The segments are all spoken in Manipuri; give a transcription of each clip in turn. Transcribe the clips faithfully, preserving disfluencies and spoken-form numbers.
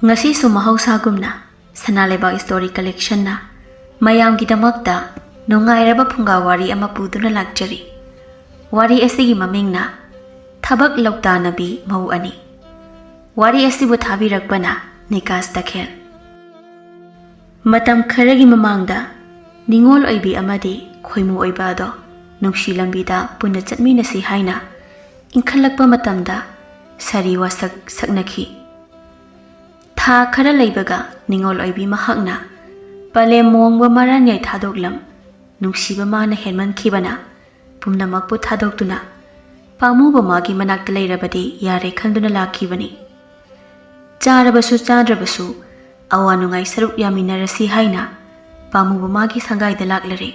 ꯉꯁꯤꯁꯨ ꯃꯍꯧꯁꯥꯒꯨꯝꯅ ꯁꯅꯥ ꯂꯩꯕꯥꯛ ꯁ꯭ꯇꯣꯔꯤ ꯀꯂꯦꯛꯁꯟꯅ ꯃꯌꯥꯝꯒꯤꯗꯃꯛꯇ ꯅꯨꯡꯉꯥꯏꯔꯕ ꯐꯨꯡꯒꯥ ꯋꯥꯔꯤ ꯑꯃ ꯄꯨꯗꯨꯅ ꯂꯥꯛꯆꯔꯤ꯫ ꯋꯥꯔꯤ ꯑꯁꯤꯒꯤ ꯃꯃꯤꯡꯅ ꯊꯕꯛ ꯂꯧꯇꯥꯅꯕꯤ ꯃꯧ ꯑꯅꯤ꯫ ꯋꯥꯔꯤ ꯑꯁꯤꯕꯨ ꯊꯥꯕꯤꯔꯛꯄꯅ ꯅꯤꯀꯥꯁ ꯇꯈꯦꯜ꯫ ꯃꯇꯝ ꯈꯔꯒꯤ ꯃꯃꯥꯡꯗ ꯅꯤꯉꯣꯜ ꯑꯣꯏꯕꯤ ꯑꯃꯗꯤ ꯈꯣꯏꯃꯨ ꯑꯣꯏꯕ ꯑꯗꯣ ꯅꯨꯡꯁꯤ ꯂꯝꯕꯤꯗ ꯄꯨꯟꯅ ꯆꯠꯃꯤꯟꯅꯁꯤ ꯍꯥꯏꯅ ꯏꯟꯈꯠꯂꯛꯄ ꯃꯇꯝꯗ ꯁꯥꯔꯤ ꯋꯥꯁꯛ ꯁꯛꯅꯈꯤ꯫ ꯊꯥ ꯈꯔ ꯂꯩꯕꯒ ꯅꯤꯉꯣꯜ ꯑꯣꯏꯕꯤ ꯃꯍꯥꯛꯅ ꯄꯂꯦꯝ ꯃꯣꯡꯕ ꯃꯔꯥꯟꯌꯥꯏ ꯊꯥꯗꯣꯛꯂꯝ꯫ ꯅꯨꯡꯁꯤꯕ ꯃꯥꯅ ꯍꯦꯟꯃꯟꯈꯤꯕꯅ ꯄꯨꯝꯅꯃꯛꯄꯨ ꯊꯥꯗꯣꯛꯇꯨꯅ ꯄꯥꯝꯃꯨꯕ ꯃꯥꯒꯤ ꯃꯅꯥꯛꯇ ꯂꯩꯔꯕꯗꯤ ꯌꯥꯔꯦ ꯈꯟꯗꯨꯅ ꯂꯥꯛꯈꯤꯕꯅꯤ꯫ ꯆꯥꯔꯕꯁꯨ ꯆꯥꯗ꯭ꯔꯕꯁꯨ ꯑꯋꯥ ꯅꯨꯡꯉꯥꯏ ꯁꯔꯨꯛ ꯌꯥꯃꯤꯟꯅꯔꯁꯤ ꯍꯥꯏꯅ ꯄꯥꯝꯃꯨꯕ ꯃꯥꯒꯤ ꯁꯪꯒꯥꯏꯗ ꯂꯥꯛꯂꯔꯦ꯫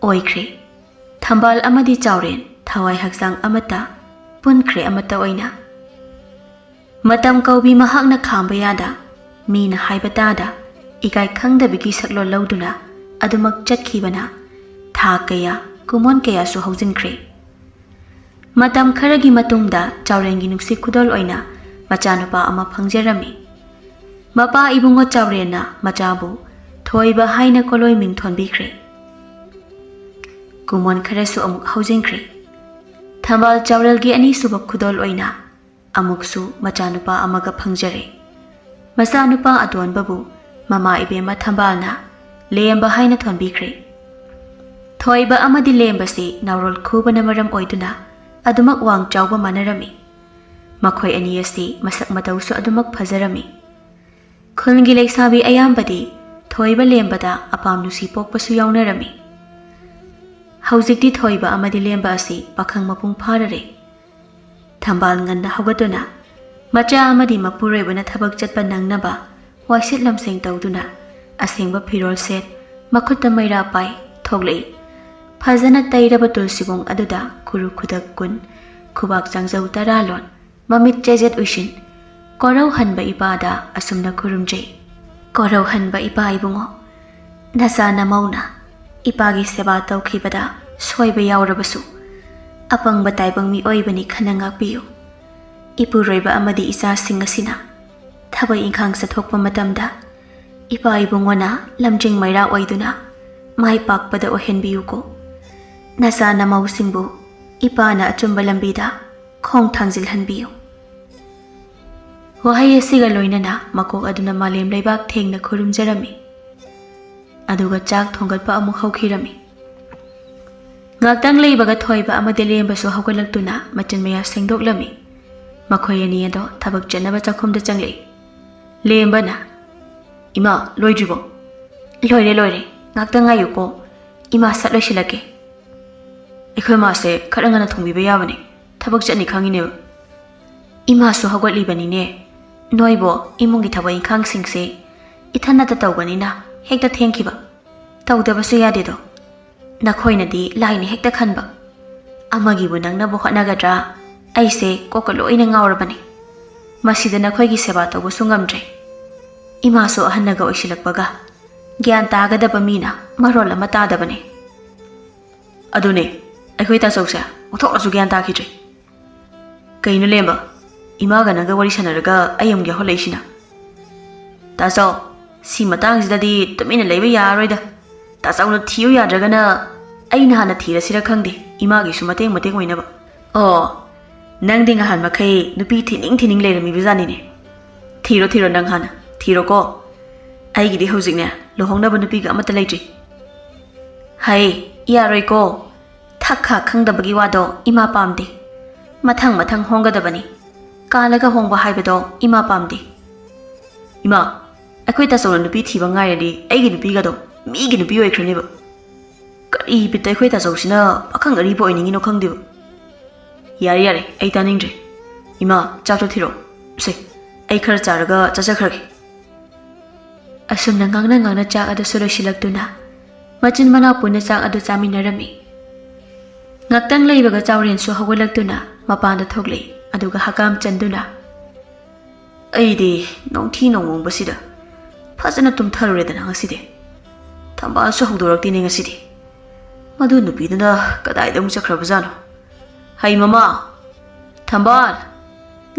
ꯑꯣꯏꯈ꯭ꯔꯦ꯫ ꯊꯝꯕꯥꯜ ꯑꯃꯗꯤ ꯆꯥꯎꯔꯦꯟ ꯊꯋꯥꯏ ꯍꯛꯆꯥꯡ ꯑꯃꯠꯇ ꯄꯨꯟꯈ꯭ꯔꯦ ꯑꯃꯠꯇ ꯑꯣꯏꯅ꯫ ꯃꯇꯝ ꯀꯧꯕꯤ ꯃꯍꯥꯛꯅ ꯈꯥꯝꯕ ꯌꯥꯗ, ꯃꯤꯅ ꯍꯥꯏꯕ ꯇꯥꯗ, ꯏꯀꯥꯏ ꯈꯪꯗꯕꯒꯤ ꯁꯛꯂꯣꯟ ꯂꯧꯗꯨꯅ ꯑꯗꯨꯃꯛ ꯆꯠꯈꯤꯕꯅ ꯊꯥ ꯀꯌꯥ, ꯀꯨꯝꯑꯣꯟ ꯀꯌꯥꯁꯨ ꯍꯧꯖꯤꯟꯈ꯭ꯔꯦ꯫ ꯃꯇꯝ ꯈꯔꯒꯤ ꯃꯇꯨꯡꯗ ꯆꯥꯎꯔꯦꯟꯒꯤ ꯅꯨꯡꯁꯤ ꯈꯨꯗꯣꯜ ꯑꯣꯏꯅ ꯃꯆꯥꯅꯨꯄꯥ ꯑꯃ ꯐꯪꯖꯔꯝꯃꯤ꯫ ꯃꯄꯥ ꯏꯕꯨꯡꯉꯣ ꯆꯥꯎꯔꯦꯟꯅ ꯃꯆꯥꯕꯨ ꯊꯣꯏꯕ ꯍꯥꯏꯅ ꯀꯣꯂꯣꯏ ꯃꯤꯡ ꯊꯣꯟꯕꯤꯈ꯭ꯔꯦ꯫ ꯀꯨꯝꯑꯣꯟ ꯈꯔꯁꯨ ꯑꯃꯨꯛ ꯍꯧꯖꯤꯟꯈ꯭ꯔꯦ꯫ ꯊꯝꯕꯥꯜ ꯆꯥꯎꯔꯦꯜꯒꯤ ꯑꯅꯤꯁꯨꯕ ꯈꯨꯗꯣꯜ ꯑꯣꯏꯅ ꯑꯃꯨꯛꯁꯨ ꯃꯆꯥꯅꯨꯄꯥ ꯑꯃꯒ ꯐꯪꯖꯔꯦ꯫ ꯃꯆꯥꯅꯨꯄꯥ ꯑꯇꯣꯟꯕꯕꯨ ꯃꯃꯥ ꯏꯕꯦꯝꯃ ꯊꯝꯕꯥꯜꯅ ꯂꯦꯝꯕ ꯍꯥꯏꯅ ꯊꯣꯟꯕꯤꯈ꯭ꯔꯦ꯫ ꯊꯣꯏꯕ ꯑꯃꯗꯤ ꯂꯦꯝꯕꯁꯤ ꯅꯥꯎꯔꯣꯜ ꯈꯨꯕꯅ ꯃꯔꯝ ꯑꯣꯏꯗꯨꯅ ꯑꯗꯨꯃꯛ ꯋꯥꯡ ꯆꯥꯎꯕ ꯃꯥꯟꯅꯔꯝꯃꯤ꯫ ꯃꯈꯣꯏ ꯑꯅꯤ ꯑꯁꯤ ꯃꯁꯛ ꯃꯇꯧꯁꯨ ꯑꯗꯨꯃꯛ ꯐꯖꯔꯝꯃꯤ꯫ ꯈꯨꯜꯒꯤ ꯂꯩꯁꯥꯕꯤ ꯑꯌꯥꯝꯕꯗꯤ ꯊꯣꯏꯕ ꯂꯦꯝꯕꯗ ꯑꯄꯥꯝ ꯅꯨꯡꯁꯤ ꯄꯣꯛꯄꯁꯨ ꯌꯥꯎꯅꯔꯝꯃꯤ꯫ ꯍꯧꯖꯤꯛꯇꯤ ꯊꯣꯏꯕ ꯑꯃꯗꯤ ꯂꯦꯝꯕ ꯑꯁꯤ ꯄꯥꯈꯪ ꯃꯄꯨꯡ ꯐꯥꯔꯔꯦ꯫ ꯊꯝꯕꯥꯜ ꯉꯟꯅ ꯍꯧꯒꯠꯇꯨꯅ ꯃꯆꯥ ꯑꯃꯗꯤ ꯃꯄꯨꯔꯣꯏꯕꯅ ꯊꯕꯛ ꯆꯠꯄ ꯅꯪꯅꯕ ꯋꯥꯏꯁꯤꯠ ꯂꯝꯁꯦꯡ ꯇꯧꯗꯨꯅ ꯑꯁꯦꯡꯕ ꯐꯤꯔꯣꯜ ꯁꯦꯠ, ꯃꯈꯨꯠꯇ ꯃꯩꯔꯥ ꯄꯥꯏ ꯊꯣꯛꯂꯛꯏ꯫ ꯐꯖꯅ ꯇꯩꯔꯕ ꯇꯨꯜꯁꯤꯕꯣꯡ ꯑꯗꯨꯗ ꯈꯨꯔꯨ ꯈꯨꯗꯛ ꯀꯨꯟ, ꯈꯨꯕꯥꯛ ꯆꯥꯡꯖꯧ ꯇꯔꯥ ꯂꯣꯟ, ꯃꯃꯤꯠ ꯆꯦꯖꯦꯠ ꯎꯏꯁꯤꯟ, ꯀꯣꯔꯧꯍꯟꯕ ꯏꯄꯥꯗ ꯑꯁꯨꯝꯅ ꯈꯨꯔꯨꯝꯖꯩ꯫ ꯀꯣꯔꯧꯍꯟꯕ ꯏꯄꯥ ꯏꯕꯨꯡꯉꯣ, ꯅꯆꯥ ꯅꯃꯧꯅ ꯏꯄꯥꯒꯤ ꯁꯦꯕꯥ ꯇꯧꯈꯤꯕꯗ ꯁꯣꯏꯕ ꯌꯥꯎꯔꯕꯁꯨ, ꯑꯄꯪꯕ ꯇꯥꯏꯕꯪ ꯃꯤꯑꯣꯏꯕꯅꯤ ꯈꯟꯅ ꯉꯥꯛꯄꯤꯌꯨ꯫ ꯏꯄꯨꯔꯣꯏꯕ ꯑꯃꯗꯤ ꯏꯆꯥꯁꯤꯡ ꯑꯁꯤꯅ ꯊꯕꯛ ꯏꯪꯈꯥꯡ ꯆꯠꯊꯣꯛꯄ ꯃꯇꯝꯗ ꯏꯄꯥ ꯏꯕꯨꯡꯉꯣꯅ ꯂꯝꯖꯤꯡ ꯃꯩꯔꯥ ꯑꯣꯏꯗꯨꯅ ꯃꯥꯏ ꯄꯥꯛꯄꯗ ꯑꯣꯏꯍꯟꯕꯤꯌꯨꯀꯣ꯫ ꯅꯆꯥ ꯅꯃꯧꯁꯤꯡꯕꯨ ꯏꯄꯥꯅ ꯑꯆꯨꯝꯕ ꯂꯝꯕꯤꯗ ꯈꯣꯡ ꯊꯥꯡꯖꯤꯜꯍꯟꯕꯤꯌꯨ꯫ ꯋꯥꯍꯩ ꯑꯁꯤꯒ ꯂꯣꯏꯅꯅ ꯃꯀꯣꯛ ꯑꯗꯨꯅ ꯃꯥꯂꯦꯝ ꯂꯩꯕꯥꯛ ꯊꯦꯡꯅ ꯈꯨꯔꯨꯝꯖꯔꯝꯃꯤ꯫ ꯑꯗꯨꯒ ꯆꯥꯛ ꯊꯣꯡꯒꯠꯄ ꯑꯃꯨꯛ ꯍꯧꯈꯤꯔꯝꯃꯤ꯫ ꯉꯥꯛꯇꯪ ꯂꯩꯕꯒ ꯊꯣꯏꯕ ꯑꯃꯗꯤ ꯂꯦꯝꯕꯁꯨ ꯍꯧꯒꯠꯂꯛꯇꯨꯅ ꯃꯆꯤꯟ ꯃꯌꯥ ꯁꯦꯡꯗꯣꯛꯂꯝꯃꯤ꯫ ꯃꯈꯣꯏ ꯑꯅꯤ ꯑꯗꯣ ꯊꯕꯛ ꯆꯠꯅꯕ ꯆꯥꯛꯈꯨꯝꯗ ꯆꯪꯂꯛꯏ꯫ ꯂꯦꯝꯕꯅ, "ꯏꯃꯥ, ꯂꯣꯏꯗ꯭ꯔꯤꯕꯣ?" "ꯂꯣꯏꯔꯦ, ꯂꯣꯏꯔꯦ꯫ ꯉꯥꯛꯇꯪ ꯉꯥꯏꯌꯨꯀꯣ꯫ ꯏꯃꯥ ꯁꯠ ꯂꯣꯏꯁꯤꯜꯂꯛꯀꯦ꯫" "ꯑꯩꯈꯣꯏ ꯃꯥꯁꯦ ꯈꯔ ꯉꯟꯅ ꯊꯣꯡꯕꯤꯕ ꯌꯥꯕꯅꯦ꯫ ꯊꯕꯛ ꯆꯠꯅꯤ ꯈꯪꯉꯤꯅꯦꯕ꯫" "ꯏꯃꯥꯁꯨ ꯍꯧꯒꯠꯂꯤꯕꯅꯤꯅꯦ꯫ ꯅꯣꯏꯕꯣ ꯏꯃꯨꯡꯒꯤ ꯊꯕꯛ ꯏꯪꯈꯥꯡꯁꯤꯡꯁꯦ ꯏꯊꯟꯅꯇ ꯇꯧꯕꯅꯤꯅ ꯍꯦꯛꯇ ꯊꯦꯡꯈꯤꯕ꯫ ꯇꯧꯗꯕꯁꯨ ꯌꯥꯗꯦꯗꯣ꯫ ꯅꯈꯣꯏꯅꯗꯤ ꯂꯥꯏꯅ ꯍꯦꯛꯇ ꯈꯟꯕ꯫ ꯑꯃꯒꯤꯕꯨ ꯅꯪꯅꯕ ꯍꯣꯠꯅꯒꯗ꯭ꯔꯥ? ꯑꯩꯁꯦ ꯀꯣꯛꯀ ꯂꯣꯏꯅ ꯉꯥꯎꯔꯕꯅꯤ꯫ ꯃꯁꯤꯗ ꯅꯈꯣꯏꯒꯤ ꯁꯦꯕꯥ ꯇꯧꯕꯁꯨ ꯉꯝꯗ꯭ꯔꯦ꯫ ꯏꯃꯥꯁꯨ ꯑꯍꯟꯅꯒ ꯑꯣꯏꯁꯤꯜꯂꯛꯄꯒ ꯒ꯭ꯌꯥꯟ ꯇꯥꯒꯗꯕ ꯃꯤꯅ ꯃꯔꯣꯜ ꯑꯃ ꯇꯥꯗꯕꯅꯦ꯫" "ꯑꯗꯨꯅꯦ, ꯑꯩꯈꯣꯏ ꯇꯥꯆꯧꯁꯦ ꯑꯣꯟꯊꯣꯛꯅꯁꯨ ꯒ꯭ꯌꯥꯟ ꯇꯥꯈꯤꯗ꯭ꯔꯦ꯫" "ꯀꯩꯅꯣ ꯂꯦꯝꯕ, ꯏꯃꯥꯒ ꯅꯪꯒ ꯋꯥꯔꯤ ꯁꯥꯟꯅꯔꯒ ꯑꯩ ꯑꯃꯨꯛ ꯌꯥꯎꯍꯜꯂꯛꯏꯁꯤꯅ?" "ꯇꯥꯆꯧ, ꯁꯤ ꯃꯇꯥꯡꯁꯤꯗꯗꯤ ꯇꯨꯃꯤꯟꯅ ꯂꯩꯕ ꯌꯥꯔꯔꯣꯏꯗ꯫ ꯇꯥꯆꯧꯅ ꯊꯤꯌꯨ ꯌꯥꯗ꯭ꯔꯒꯅ ꯑꯩꯅ ꯍꯥꯟꯅ ꯊꯤꯔꯁꯤꯔ ꯈꯪꯗꯦ, ꯏꯃꯥꯒꯤꯁꯨ ꯃꯇꯦꯡ ꯃꯇꯦꯡ ꯑꯣꯏꯅꯕ꯫ ꯑꯣ, ꯅꯪꯗꯤ ꯉꯍꯥꯟ ꯃꯈꯩ ꯅꯨꯄꯤ ꯊꯤꯅꯤꯡ ꯊꯤꯅꯤꯡ ꯂꯩꯔꯝꯃꯤꯕꯖꯥꯠꯅꯤꯅꯦ꯫ ꯊꯤꯔꯣ ꯊꯤꯔꯣ, ꯅꯪ ꯍꯥꯟꯅ ꯊꯤꯔꯣꯀꯣ꯫ ꯑꯩꯒꯤꯗꯤ ꯍꯧꯖꯤꯛꯅꯦ ꯂꯨꯍꯣꯡꯅꯕ ꯅꯨꯄꯤꯒ ꯑꯃꯠꯇ ꯂꯩꯇ꯭ꯔꯤ꯫" "ꯍꯩ, ꯌꯥꯔꯣꯏꯀꯣ꯫ ꯊꯛ ꯈꯥ ꯈꯪꯗꯕꯒꯤ ꯋꯥꯗꯣ ꯏꯃꯥ ꯄꯥꯝꯗꯦ꯫ ꯃꯊꯪ ꯃꯊꯪ ꯍꯣꯡꯒꯗꯕꯅꯤ꯫ ꯀꯥꯜꯂꯒ ꯍꯣꯡꯕ ꯍꯥꯏꯕꯗꯣ ꯏꯃꯥ ꯄꯥꯝꯗꯦ꯫" "ꯏꯃꯥ, ꯑꯩꯈꯣꯏ ꯇꯥꯆꯧꯅ ꯅꯨꯄꯤ ꯊꯤꯕ ꯉꯥꯏꯔꯗꯤ ꯑꯩꯒꯤ ꯅꯨꯄꯤꯒꯗꯣ ꯃꯤꯒꯤ ꯅꯨꯄꯤ ꯑꯣꯏꯈ꯭ꯔꯅꯦꯕ꯫ ꯀꯔꯤ ꯕꯤꯠꯇ ꯑꯩꯈꯣꯏ ꯇꯥꯆꯧꯁꯤꯅ ꯄꯥꯈꯪ ꯑꯔꯤꯕ ꯑꯣꯏꯅꯤꯡꯉꯤꯅꯣ ꯈꯪꯗꯦꯕ꯫" "ꯌꯥꯔꯦ ꯌꯥꯔꯦ, ꯑꯩ ꯇꯥꯅꯤꯡꯗ꯭ꯔꯦ꯫ ꯏꯃꯥ, ꯆꯥꯛꯇꯣ ꯊꯤꯔꯣ꯫ ꯁꯦ, ꯑꯩ ꯈꯔ ꯆꯥꯔꯒ ꯆꯠꯆꯈ꯭ꯔꯒꯦ꯫" ꯑꯁꯨꯝꯅ ꯉꯥꯡꯅ ꯉꯥꯡꯅ ꯆꯥꯛ ꯑꯗꯨꯁꯨ ꯂꯣꯏꯁꯤꯜꯂꯛꯇꯨꯅ ꯃꯆꯤꯟ ꯃꯅꯥꯎ ꯄꯨꯟꯅ ꯆꯥꯛ ꯑꯗꯨ ꯆꯥꯃꯤꯟꯅꯔꯝꯃꯤ꯫ ꯉꯥꯛꯇꯪ ꯂꯩꯕꯒ ꯆꯥꯎꯔꯦꯟꯁꯨ ꯍꯧꯒꯠꯂꯛꯇꯨꯅ ꯃꯄꯥꯟꯗ ꯊꯣꯛꯂꯛꯏ, ꯑꯗꯨꯒ ꯍꯀꯥꯝ ꯆꯟꯗꯨꯅ, "ꯑꯩꯗꯤ ꯅꯣꯡꯊꯤ ꯅꯣꯡꯃꯣꯡꯕꯁꯤꯗ ꯐꯖꯅ ꯇꯨꯝꯊꯔꯨꯔꯦꯗꯅ ꯉꯁꯤꯗꯤ꯫ ꯊꯝꯕꯥꯜꯁꯨ ꯍꯧꯗꯣꯔꯛꯇꯦꯅꯦ ꯉꯁꯤꯗꯤ꯫ ꯃꯗꯨ ꯅꯨꯄꯤꯗꯨꯅ ꯀꯗꯥꯏꯗ ꯑꯃꯨꯛ ꯆꯠꯈ꯭ꯔꯕꯖꯥꯠꯅꯣ? ꯍꯩ ꯃꯃꯥ! ꯊꯝꯕꯥꯜ!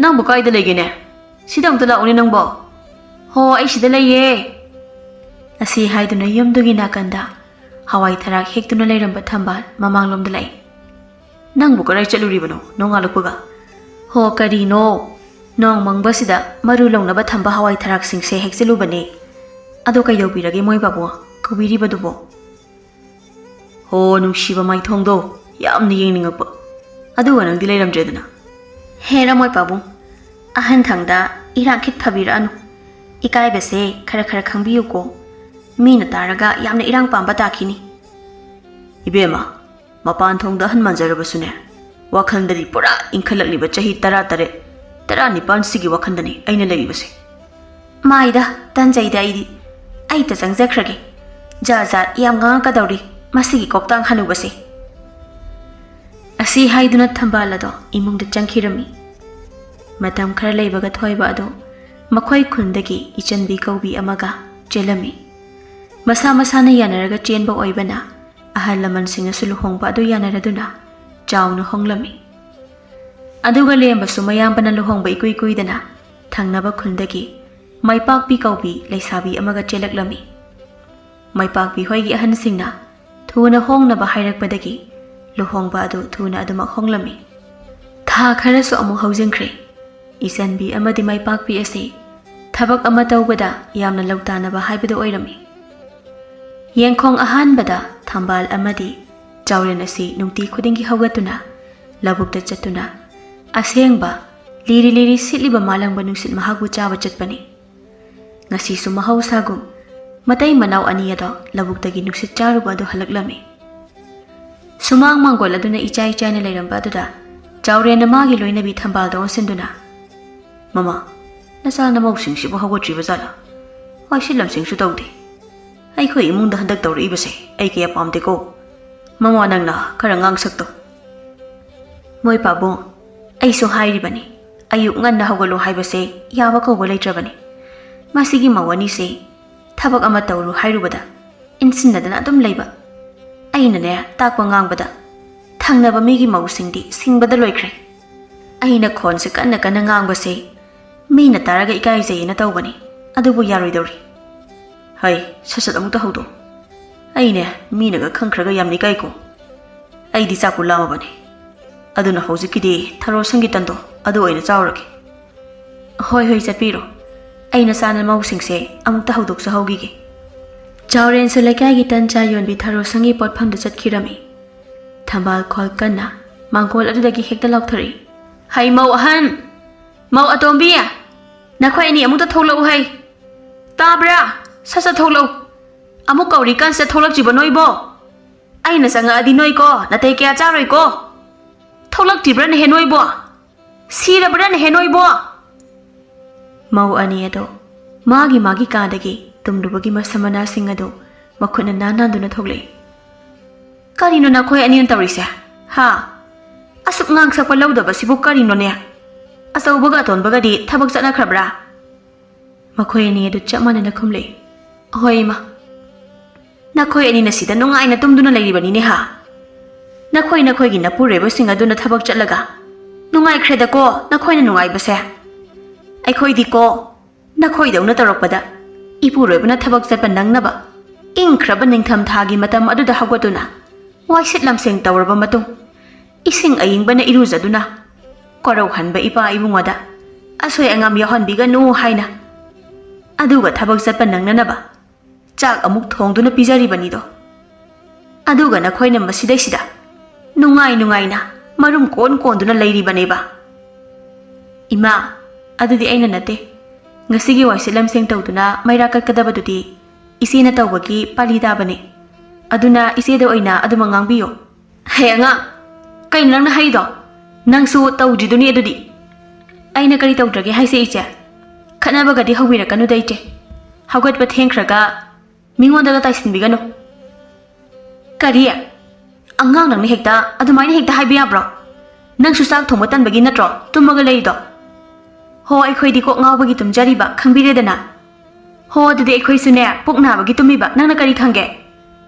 ꯅꯪꯕꯨ ꯀꯥꯏꯗ ꯂꯩꯒꯦꯅꯦ? "ꯁꯤꯗ ꯑꯃꯨꯛꯇ ꯂꯥꯛꯎꯅꯦ ꯅꯪꯕꯣ꯫ ꯍꯣ, ꯑꯩ ꯁꯤꯗ ꯂꯩꯌꯦ"꯫ ꯑꯁꯤ ꯍꯥꯏꯗꯨꯅ ꯌꯨꯝꯗꯨꯒꯤ ꯅꯥꯀꯟꯗ ꯍꯋꯥꯏ ꯊꯔꯥꯛ ꯍꯦꯛꯇꯨꯅ ꯂꯩꯔꯝꯕ ꯊꯝꯕꯥꯜ ꯃꯃꯥꯡꯂꯣꯝꯗ ꯂꯥꯛꯏ꯫ "ꯅꯪꯕꯨ ꯀꯗꯥꯏ ꯆꯠꯂꯨꯔꯤꯕꯅꯣ ꯅꯣꯡꯉꯥꯜꯂꯛꯄꯒ?" "ꯍꯣ, ꯀꯔꯤꯅꯣ? ꯅꯣꯡ ꯃꯪꯕꯁꯤꯗ ꯃꯔꯨ ꯂꯧꯅꯕ ꯊꯝꯕ ꯍꯋꯥꯏ ꯊꯔꯥꯛꯁꯤꯡꯁꯦ ꯍꯦꯛꯆꯜꯂꯨꯕꯅꯦ꯫ ꯑꯗꯣ ꯀꯩꯗꯧꯕꯤꯔꯒꯦ ꯃꯣꯏ ꯕꯥꯕꯨ ꯀꯧꯕꯤꯔꯤꯕꯗꯨꯕꯣ?" "ꯍꯣ, ꯅꯨꯡꯁꯤꯕ ꯃꯥꯏꯊꯣꯡꯗꯣ ꯌꯥꯝꯅ ꯌꯦꯡꯅꯤꯡꯉꯛꯄ꯫ ꯑꯗꯨꯒ ꯅꯪꯗꯤ ꯂꯩꯔꯝꯗ꯭ꯔꯦꯗꯅ꯫" "ꯍꯦꯔꯥ ꯃꯣꯏ ꯄꯥꯕꯨꯡ, ꯑꯍꯟ ꯊꯪꯗ ꯏꯔꯥꯡ ꯈꯤꯠ ꯐꯕꯤꯔꯛꯑꯅꯨ꯫ ꯏꯀꯥꯏꯕꯁꯦ ꯈꯔ ꯈꯔ ꯈꯪꯕꯤꯌꯨꯀꯣ꯫ ꯃꯤꯅ ꯇꯥꯔꯒ ꯌꯥꯝꯅ ꯏꯔꯥꯡ ꯄꯥꯝꯕ ꯇꯥꯈꯤꯅꯤ꯫" "ꯏꯕꯦꯝꯃ, ꯃꯄꯥꯟ ꯊꯣꯡꯗ ꯑꯍꯟ ꯃꯥꯟꯖꯔꯕꯁꯨꯅꯦ, ꯋꯥꯈꯜꯗꯗꯤ ꯄꯨꯔꯥ ꯏꯟꯈꯠꯂꯛꯂꯤꯕ ꯆꯍꯤ ꯇꯔꯥꯇꯔꯦꯠ, ꯇꯔꯥꯅꯤꯄꯥꯟꯁꯤꯒꯤ ꯋꯥꯈꯜꯗꯅꯤ ꯑꯩꯅ ꯂꯩꯔꯤꯕꯁꯦ꯫" "ꯃꯥꯏꯗ, ꯇꯟꯖꯩꯗ ꯑꯩꯗꯤ꯫ ꯑꯩꯇ ꯆꯪꯖꯈ꯭ꯔꯒꯦ꯫ ꯖꯥꯠ ꯖꯥꯠ ꯌꯥꯝ ꯉꯥꯡꯉꯛꯀꯗꯧꯔꯤ ꯃꯁꯤꯒꯤ ꯀꯣꯛꯇꯥꯡ ꯍꯅꯨꯕꯁꯦ꯫" ꯑꯁꯤ ꯍꯥꯏꯗꯨꯅ ꯊꯝꯕꯥꯜ ꯑꯗꯣ ꯏꯃꯨꯡꯗ ꯆꯪꯈꯤꯔꯝꯃꯤ꯫ ꯃꯇꯝ ꯈꯔ ꯂꯩꯕꯒ ꯊꯣꯏꯕ ꯑꯗꯣ ꯃꯈꯣꯏ ꯈꯨꯟꯗꯒꯤ ꯏꯆꯟꯕꯤ ꯀꯧꯕꯤ ꯑꯃꯒ ꯆꯦꯜꯂꯝꯃꯤ꯫ ꯃꯁꯥ ꯃꯁꯥꯅ ꯌꯥꯅꯔꯒ ꯆꯦꯟꯕ ꯑꯣꯏꯕꯅ ꯑꯍꯜ ꯂꯃꯟꯁꯤꯡꯅꯁꯨ ꯂꯨꯍꯣꯡꯕ ꯑꯗꯨ ꯌꯥꯅꯔꯗꯨꯅ ꯆꯥꯎꯅ ꯍꯣꯡꯂꯝꯃꯤ꯫ ꯑꯗꯨꯒ ꯂꯦꯝꯕꯁꯨ ꯃꯌꯥꯝꯕꯅ ꯂꯨꯍꯣꯡꯕ ꯏꯀꯨꯏ ꯀꯨꯏꯗꯅ ꯊꯪꯅꯕ ꯈꯨꯟꯗꯒꯤ ꯃꯥꯏꯄꯥꯛꯄꯤ ꯀꯧꯕꯤ ꯂꯩꯁꯥꯕꯤ ꯑꯃꯒ ꯆꯦꯜꯂꯛꯂꯝꯃꯤ꯫ ꯃꯥꯏꯄꯥꯛꯄꯤ ꯍꯣꯏꯒꯤ ꯑꯍꯟꯁꯤꯡꯅ ꯊꯨꯅ ꯍꯣꯡꯅꯕ ꯍꯥꯏꯔꯛꯄꯗꯒꯤ ꯂꯨꯍꯣꯡꯕ ꯑꯗꯨ ꯊꯨꯅ ꯑꯗꯨꯃꯛ ꯍꯣꯡꯂꯝꯃꯤ꯫ ꯊꯥ ꯈꯔꯁꯨ ꯑꯃꯨꯛ ꯍꯧꯖꯤꯟꯈ꯭ꯔꯦ꯫ ꯏꯆꯟꯕꯤ ꯑꯃꯗꯤ ꯃꯥꯏꯄꯥꯛꯄꯤ ꯑꯁꯤ ꯊꯕꯛ ꯑꯃ ꯇꯧꯕꯗ ꯌꯥꯝꯅ ꯂꯧꯇꯥꯅꯕ ꯍꯥꯏꯕꯗꯨ ꯑꯣꯏꯔꯝꯃꯤ꯫ ꯌꯦꯡꯈꯣꯡ ꯑꯍꯥꯟꯕꯗ ꯊꯝꯕꯥꯜ ꯑꯃꯗꯤ ꯆꯥꯎꯔꯦꯟ ꯑꯁꯤ ꯅꯨꯡꯇꯤ ꯈꯨꯗꯤꯡꯒꯤ ꯍꯧꯒꯠꯇꯨꯅ ꯂꯧꯕꯨꯛꯇ ꯆꯠꯇꯨꯅ ꯑꯁꯦꯡꯕ ꯂꯤꯔꯤ ꯂꯤꯔꯤ ꯁꯤꯠꯂꯤꯕ ꯃꯥꯂꯪꯕ ꯅꯨꯡꯁꯤꯠ ꯃꯍꯥꯛꯄꯨ ꯆꯥꯕ ꯆꯠꯄꯅꯤ꯫ ꯉꯁꯤꯁꯨ ꯃꯍꯧꯁꯥꯒꯨꯝ ꯃꯇꯩ ꯃꯅꯥꯎ ꯑꯅꯤ ꯑꯗꯣ ꯂꯧꯕꯨꯛꯇꯒꯤ ꯅꯨꯡꯁꯤꯠ ꯆꯥꯔꯨꯕ ꯑꯗꯨ ꯍꯜꯂꯛꯂꯝꯃꯤ꯫ ꯁꯨꯃꯥꯡ ꯃꯥꯡꯒꯣꯜ ꯑꯗꯨꯅ ꯏꯆꯥꯏ ꯆꯥꯏꯅ ꯂꯩꯔꯝꯕ ꯑꯗꯨꯗ ꯆꯥꯎꯔꯦꯟꯅ ꯃꯥꯒꯤ ꯂꯣꯏꯅꯕꯤ ꯊꯝꯕꯥꯜꯗ ꯑꯣꯟꯁꯤꯟꯗꯨꯅ, "ꯃꯃꯥ, ꯅꯆꯥ ꯅꯃꯧꯁꯤꯡꯁꯤꯕꯨ ꯍꯧꯒꯠꯇ꯭ꯔꯤꯕ ꯖꯥꯠꯂꯥ? ꯋꯥꯏꯁꯤꯠ ꯂꯝꯁꯤꯡꯁꯨ ꯇꯧꯗꯦ꯫ ꯑꯩꯈꯣꯏ ꯏꯃꯨꯡꯗ ꯍꯟꯗꯛ ꯇꯧꯔꯛꯏꯕꯁꯦ ꯑꯩ ꯀꯌꯥ ꯄꯥꯝꯗꯦꯀꯣ꯫ ꯃꯃꯥ, ꯅꯪꯅ ꯈꯔ ꯉꯥꯡꯁꯛꯇꯣ꯫" "ꯃꯣꯏ ꯄꯥꯕꯨꯡ, ꯑꯩꯁꯨ ꯍꯥꯏꯔꯤꯕꯅꯤ, ꯑꯌꯨꯛ ꯉꯟꯅ ꯍꯧꯒꯠꯂꯨ ꯍꯥꯏꯕꯁꯦ ꯌꯥꯕ ꯀꯧꯕ ꯂꯩꯇ꯭ꯔꯕꯅꯤ꯫ ꯃꯁꯤꯒꯤ ꯃꯧ ꯑꯅꯤꯁꯦ ꯊꯕꯛ ꯑꯃ ꯇꯧꯔꯨ ꯍꯥꯏꯔꯨꯕꯗ ꯏꯟꯁꯤꯟꯅꯗꯅ ꯑꯗꯨꯝ ꯂꯩꯕ꯫ ꯑꯩꯅꯅꯦ ꯇꯥꯛꯄ ꯉꯥꯡꯕꯗ ꯊꯪꯅꯕ ꯃꯤꯒꯤ ꯃꯧꯁꯤꯡꯗꯤ ꯁꯤꯡꯕꯗ ꯂꯣꯏꯈ꯭ꯔꯦ꯫ ꯑꯩꯅ ꯈꯣꯟꯁꯦ ꯀꯟꯅ ꯀꯟꯅ ꯉꯥꯡꯕꯁꯦ ꯃꯤꯅ ꯇꯥꯔꯒ ꯏꯀꯥꯏꯖꯩꯌꯦꯅ ꯇꯧꯕꯅꯤ, ꯑꯗꯨꯕꯨ ꯌꯥꯔꯣꯏꯗꯧꯔꯤ꯫ ꯍꯩ, ꯁꯠ ꯁꯠ ꯑꯃꯨꯛꯇ ꯍꯧꯗꯣꯛ꯫ ꯑꯩꯅꯦ, ꯃꯤꯅꯒ ꯈꯪꯈ꯭ꯔꯒ ꯌꯥꯝꯅ ꯏꯀꯥꯏꯀꯣ꯫ ꯑꯩꯗꯤ ꯆꯥꯛꯄꯨ ꯂꯥꯝꯃꯕꯅꯤ꯫ ꯑꯗꯨꯅ ꯍꯧꯖꯤꯛꯀꯤꯗꯤ ꯊꯔꯣ ꯁꯪꯒꯤ ꯇꯟꯗꯣ ꯑꯗꯨ ꯑꯣꯏꯅ ꯆꯥꯎꯔꯒꯦ꯫ ꯍꯣꯏ ꯍꯣꯏ, ꯆꯠꯄꯤꯔꯣ꯫ ꯑꯩꯅ ꯆꯥꯅ ꯃꯧꯁꯤꯡꯁꯦ ꯑꯃꯨꯛꯇ ꯍꯧꯗꯣꯛꯆꯍꯧꯈꯤꯒꯦ꯫ ꯆꯥꯎꯔꯦꯟꯁꯨ ꯂꯩꯀꯥꯏꯒꯤ ꯇꯟ ꯆꯥ ꯌꯣꯟꯕꯤ ꯊꯔꯣ ꯁꯪꯒꯤ ꯄꯣꯠꯐꯝꯗ ꯆꯠꯈꯤꯔꯝꯃꯤ꯫ ꯊꯝꯕꯥꯜ ꯈꯣꯜ ꯀꯟꯅ ꯃꯥꯡꯒꯣꯜ ꯑꯗꯨꯗꯒꯤ ꯍꯦꯛꯇ ꯂꯥꯎꯊꯔꯛꯏ꯫ "ꯍꯩ, ꯃꯧ ꯑꯍꯟ! ꯃꯧ ꯑꯇꯣꯝꯕꯤ! ꯅꯈꯣꯏ ꯑꯅꯤ ꯑꯃꯨꯛꯇ ꯊꯣꯛꯂꯛꯎ ꯍꯩ! ꯇꯥꯕ꯭ꯔꯥ? ꯁꯠ ꯁꯠ ꯊꯣꯛꯂꯛꯎ! ꯑꯃꯨꯛ ꯀꯧꯔꯤꯀꯥꯟꯁꯤꯗ ꯊꯣꯛꯂꯛꯇ꯭ꯔꯤꯕ ꯅꯣꯏꯕꯣ? ꯑꯩꯅ ꯆꯪꯉꯛꯑꯗꯤ ꯅꯣꯏꯀꯣ, ꯅꯥꯇꯩ ꯀꯌꯥ ꯆꯥꯔꯣꯏꯀꯣ꯫ ꯊꯣꯛꯂꯛꯇ꯭ꯔꯤꯕ꯭ꯔꯥꯅꯦꯍꯦ ꯅꯣꯏꯕꯣ? ꯁꯤꯔꯕ꯭ꯔꯥꯅꯦꯍꯦ ꯅꯣꯏꯕꯣ?" ꯃꯧ ꯑꯅꯤ ꯑꯗꯣ ꯃꯥꯒꯤ ꯃꯥꯒꯤ ꯀꯥꯗꯒꯤ ꯇꯨꯝꯂꯨꯕꯒꯤ ꯃꯁꯝ ꯃꯅꯥꯁꯤꯡ ꯑꯗꯨ ꯃꯈꯨꯠꯅ ꯅꯥꯟ ꯅꯥꯟꯗꯨꯅ ꯊꯣꯛꯂꯛꯏ꯫ "ꯀꯔꯤꯅꯣ ꯅꯈꯣꯏ ꯑꯅꯤꯅ ꯇꯧꯔꯤꯁꯦ? ꯍꯥ? ꯑꯁꯨꯛ ꯉꯥꯡ ꯁꯛꯄ ꯂꯧꯗꯕꯁꯤꯕꯨ ꯀꯔꯤꯅꯣꯅꯦ? ꯑꯆꯧꯕꯒ ꯑꯇꯣꯟꯕꯒꯗꯤ ꯊꯕꯛ ꯆꯠꯅꯈ꯭ꯔꯕ꯭ꯔꯥ?" ꯃꯈꯣꯏ ꯑꯅꯤ ꯑꯗꯨ ꯆꯞ ꯃꯥꯟꯅꯅ ꯈꯨꯝꯂꯛꯏ꯫ "ꯍꯣꯏ, ꯏꯃꯥ꯫ ꯅꯈꯣꯏ ꯑꯅꯤꯅ ꯁꯤꯗ ꯅꯨꯡꯉꯥꯏꯅ ꯇꯨꯝꯗꯨꯅ ꯂꯩꯔꯤꯕꯅꯤꯅꯦ ꯍꯥ? ꯅꯈꯣꯏ ꯅꯈꯣꯏꯒꯤ ꯅꯄꯨꯔꯣꯏꯕꯁꯤꯡ ꯑꯗꯨꯅ ꯊꯕꯛ ꯆꯠꯂꯒ ꯅꯨꯡꯉꯥꯏꯈ꯭ꯔꯦꯗꯀꯣ ꯅꯈꯣꯏꯅ ꯅꯨꯡꯉꯥꯏꯕꯁꯦ꯫ ꯑꯩꯈꯣꯏꯗꯤꯀꯣ ꯅꯈꯣꯏꯗꯧꯅ ꯇꯧꯔꯛꯄꯗ ꯏꯄꯨꯔꯣꯏꯕꯅ ꯊꯕꯛ ꯆꯠꯄ ꯅꯪꯅꯕ ꯏꯪꯈ꯭ꯔꯕ ꯅꯤꯡꯊꯝ ꯊꯥꯒꯤ ꯃꯇꯝ ꯑꯗꯨꯗ ꯍꯧꯒꯠꯇꯨꯅ ꯋꯥꯏꯁꯤꯠ ꯂꯝꯁꯦꯡ ꯇꯧꯔꯕ ꯃꯇꯨꯡ, ꯏꯁꯤꯡ ꯑꯏꯪꯕꯅ ꯏꯔꯨꯖꯗꯨꯅ ꯀꯣꯔꯧꯍꯟꯕ ꯏꯄꯥ ꯏꯕꯨꯡꯉꯣꯗ ꯑꯁꯣꯏ ꯑꯉꯥꯝ ꯌꯥꯎꯍꯟꯕꯤꯒꯅꯨ ꯍꯥꯏꯅ, ꯑꯗꯨꯒ ꯊꯕꯛ ꯆꯠꯄ ꯅꯪꯅꯅꯕ ꯆꯥꯛ ꯑꯃꯨꯛ ꯊꯣꯡꯗꯨꯅ ꯄꯤꯖꯔꯤꯕꯅꯤꯗꯣ꯫ ꯑꯗꯨꯒ ꯅꯈꯣꯏꯅ ꯃꯁꯤꯗꯩꯁꯤꯗ ꯅꯨꯡꯉꯥꯏ ꯅꯨꯡꯉꯥꯏꯅ ꯃꯔꯨꯝ ꯀꯣꯟ ꯀꯣꯟꯗꯨꯅ ꯂꯩꯔꯤꯕꯅꯦꯕ꯫" "ꯏꯃꯥ, ꯑꯗꯨꯗꯤ ꯑꯩꯅ ꯅꯠꯇꯦ꯫ ꯉꯁꯤꯒꯤ ꯋꯥꯏꯁꯤꯠ ꯂꯝꯁꯦꯡ ꯇꯧꯗꯨꯅ ꯃꯩꯔꯥ ꯀꯠꯀꯗꯕꯗꯨꯗꯤ ꯏꯆꯦꯅ ꯇꯧꯕꯒꯤ ꯄꯥꯂꯤ ꯇꯥꯕꯅꯦ꯫ ꯑꯗꯨꯅ ꯏꯆꯦꯗ ꯑꯣꯏꯅ ꯑꯗꯨꯃꯛ ꯉꯥꯡꯕꯤꯌꯣ꯫" "ꯍꯦ ꯑꯉꯥꯡ, ꯀꯩꯅꯣ ꯅꯪꯅ ꯍꯥꯏꯗꯣ? ꯅꯪꯁꯨ ꯇꯧꯗ꯭ꯔꯤꯗꯨꯅꯤ ꯑꯗꯨꯗꯤ꯫ ꯑꯩꯅ ꯀꯔꯤ ꯇꯧꯗ꯭ꯔꯒꯦ ꯍꯥꯏꯁꯦ ꯏꯆꯦ? ꯈꯠꯅꯕꯒꯗꯤ ꯍꯧꯕꯤꯔꯛꯀꯅꯨꯗ ꯏꯆꯦ꯫ ꯍꯧꯒꯠꯄ ꯊꯦꯡꯈ꯭ꯔꯒ ꯃꯤꯉꯣꯟꯗꯒ ꯇꯥꯏꯁꯤꯟꯕꯤꯒꯅꯨ꯫" "ꯀꯔꯤ? ꯑꯉꯥꯡ ꯅꯪꯅ ꯍꯦꯛꯇ ꯑꯗꯨꯃꯥꯏꯅ ꯍꯦꯛꯇ ꯍꯥꯏꯕ ꯌꯥꯕ꯭ꯔꯣ? ꯅꯪꯁꯨ ꯆꯥꯛ ꯊꯣꯡꯕ ꯇꯟꯕꯒꯤ ꯅꯠꯇ꯭ꯔꯣ ꯇꯨꯝꯃꯒ ꯂꯩꯔꯤꯗꯣ? ꯍꯣ, ꯑꯩꯈꯣꯏꯗꯤ ꯀꯣꯛ ꯉꯥꯎꯕꯒꯤ ꯇꯨꯝꯖꯔꯤꯕ, ꯈꯪꯕꯤꯔꯦꯗꯅ꯫ ꯍꯣ, ꯑꯗꯨꯗꯤ ꯑꯩꯈꯣꯏꯁꯨꯅꯦ, ꯄꯨꯛ ꯅꯥꯕꯒꯤ ꯇꯨꯝꯃꯤꯕ, ꯅꯪꯅ ꯀꯔꯤ ꯈꯪꯒꯦ?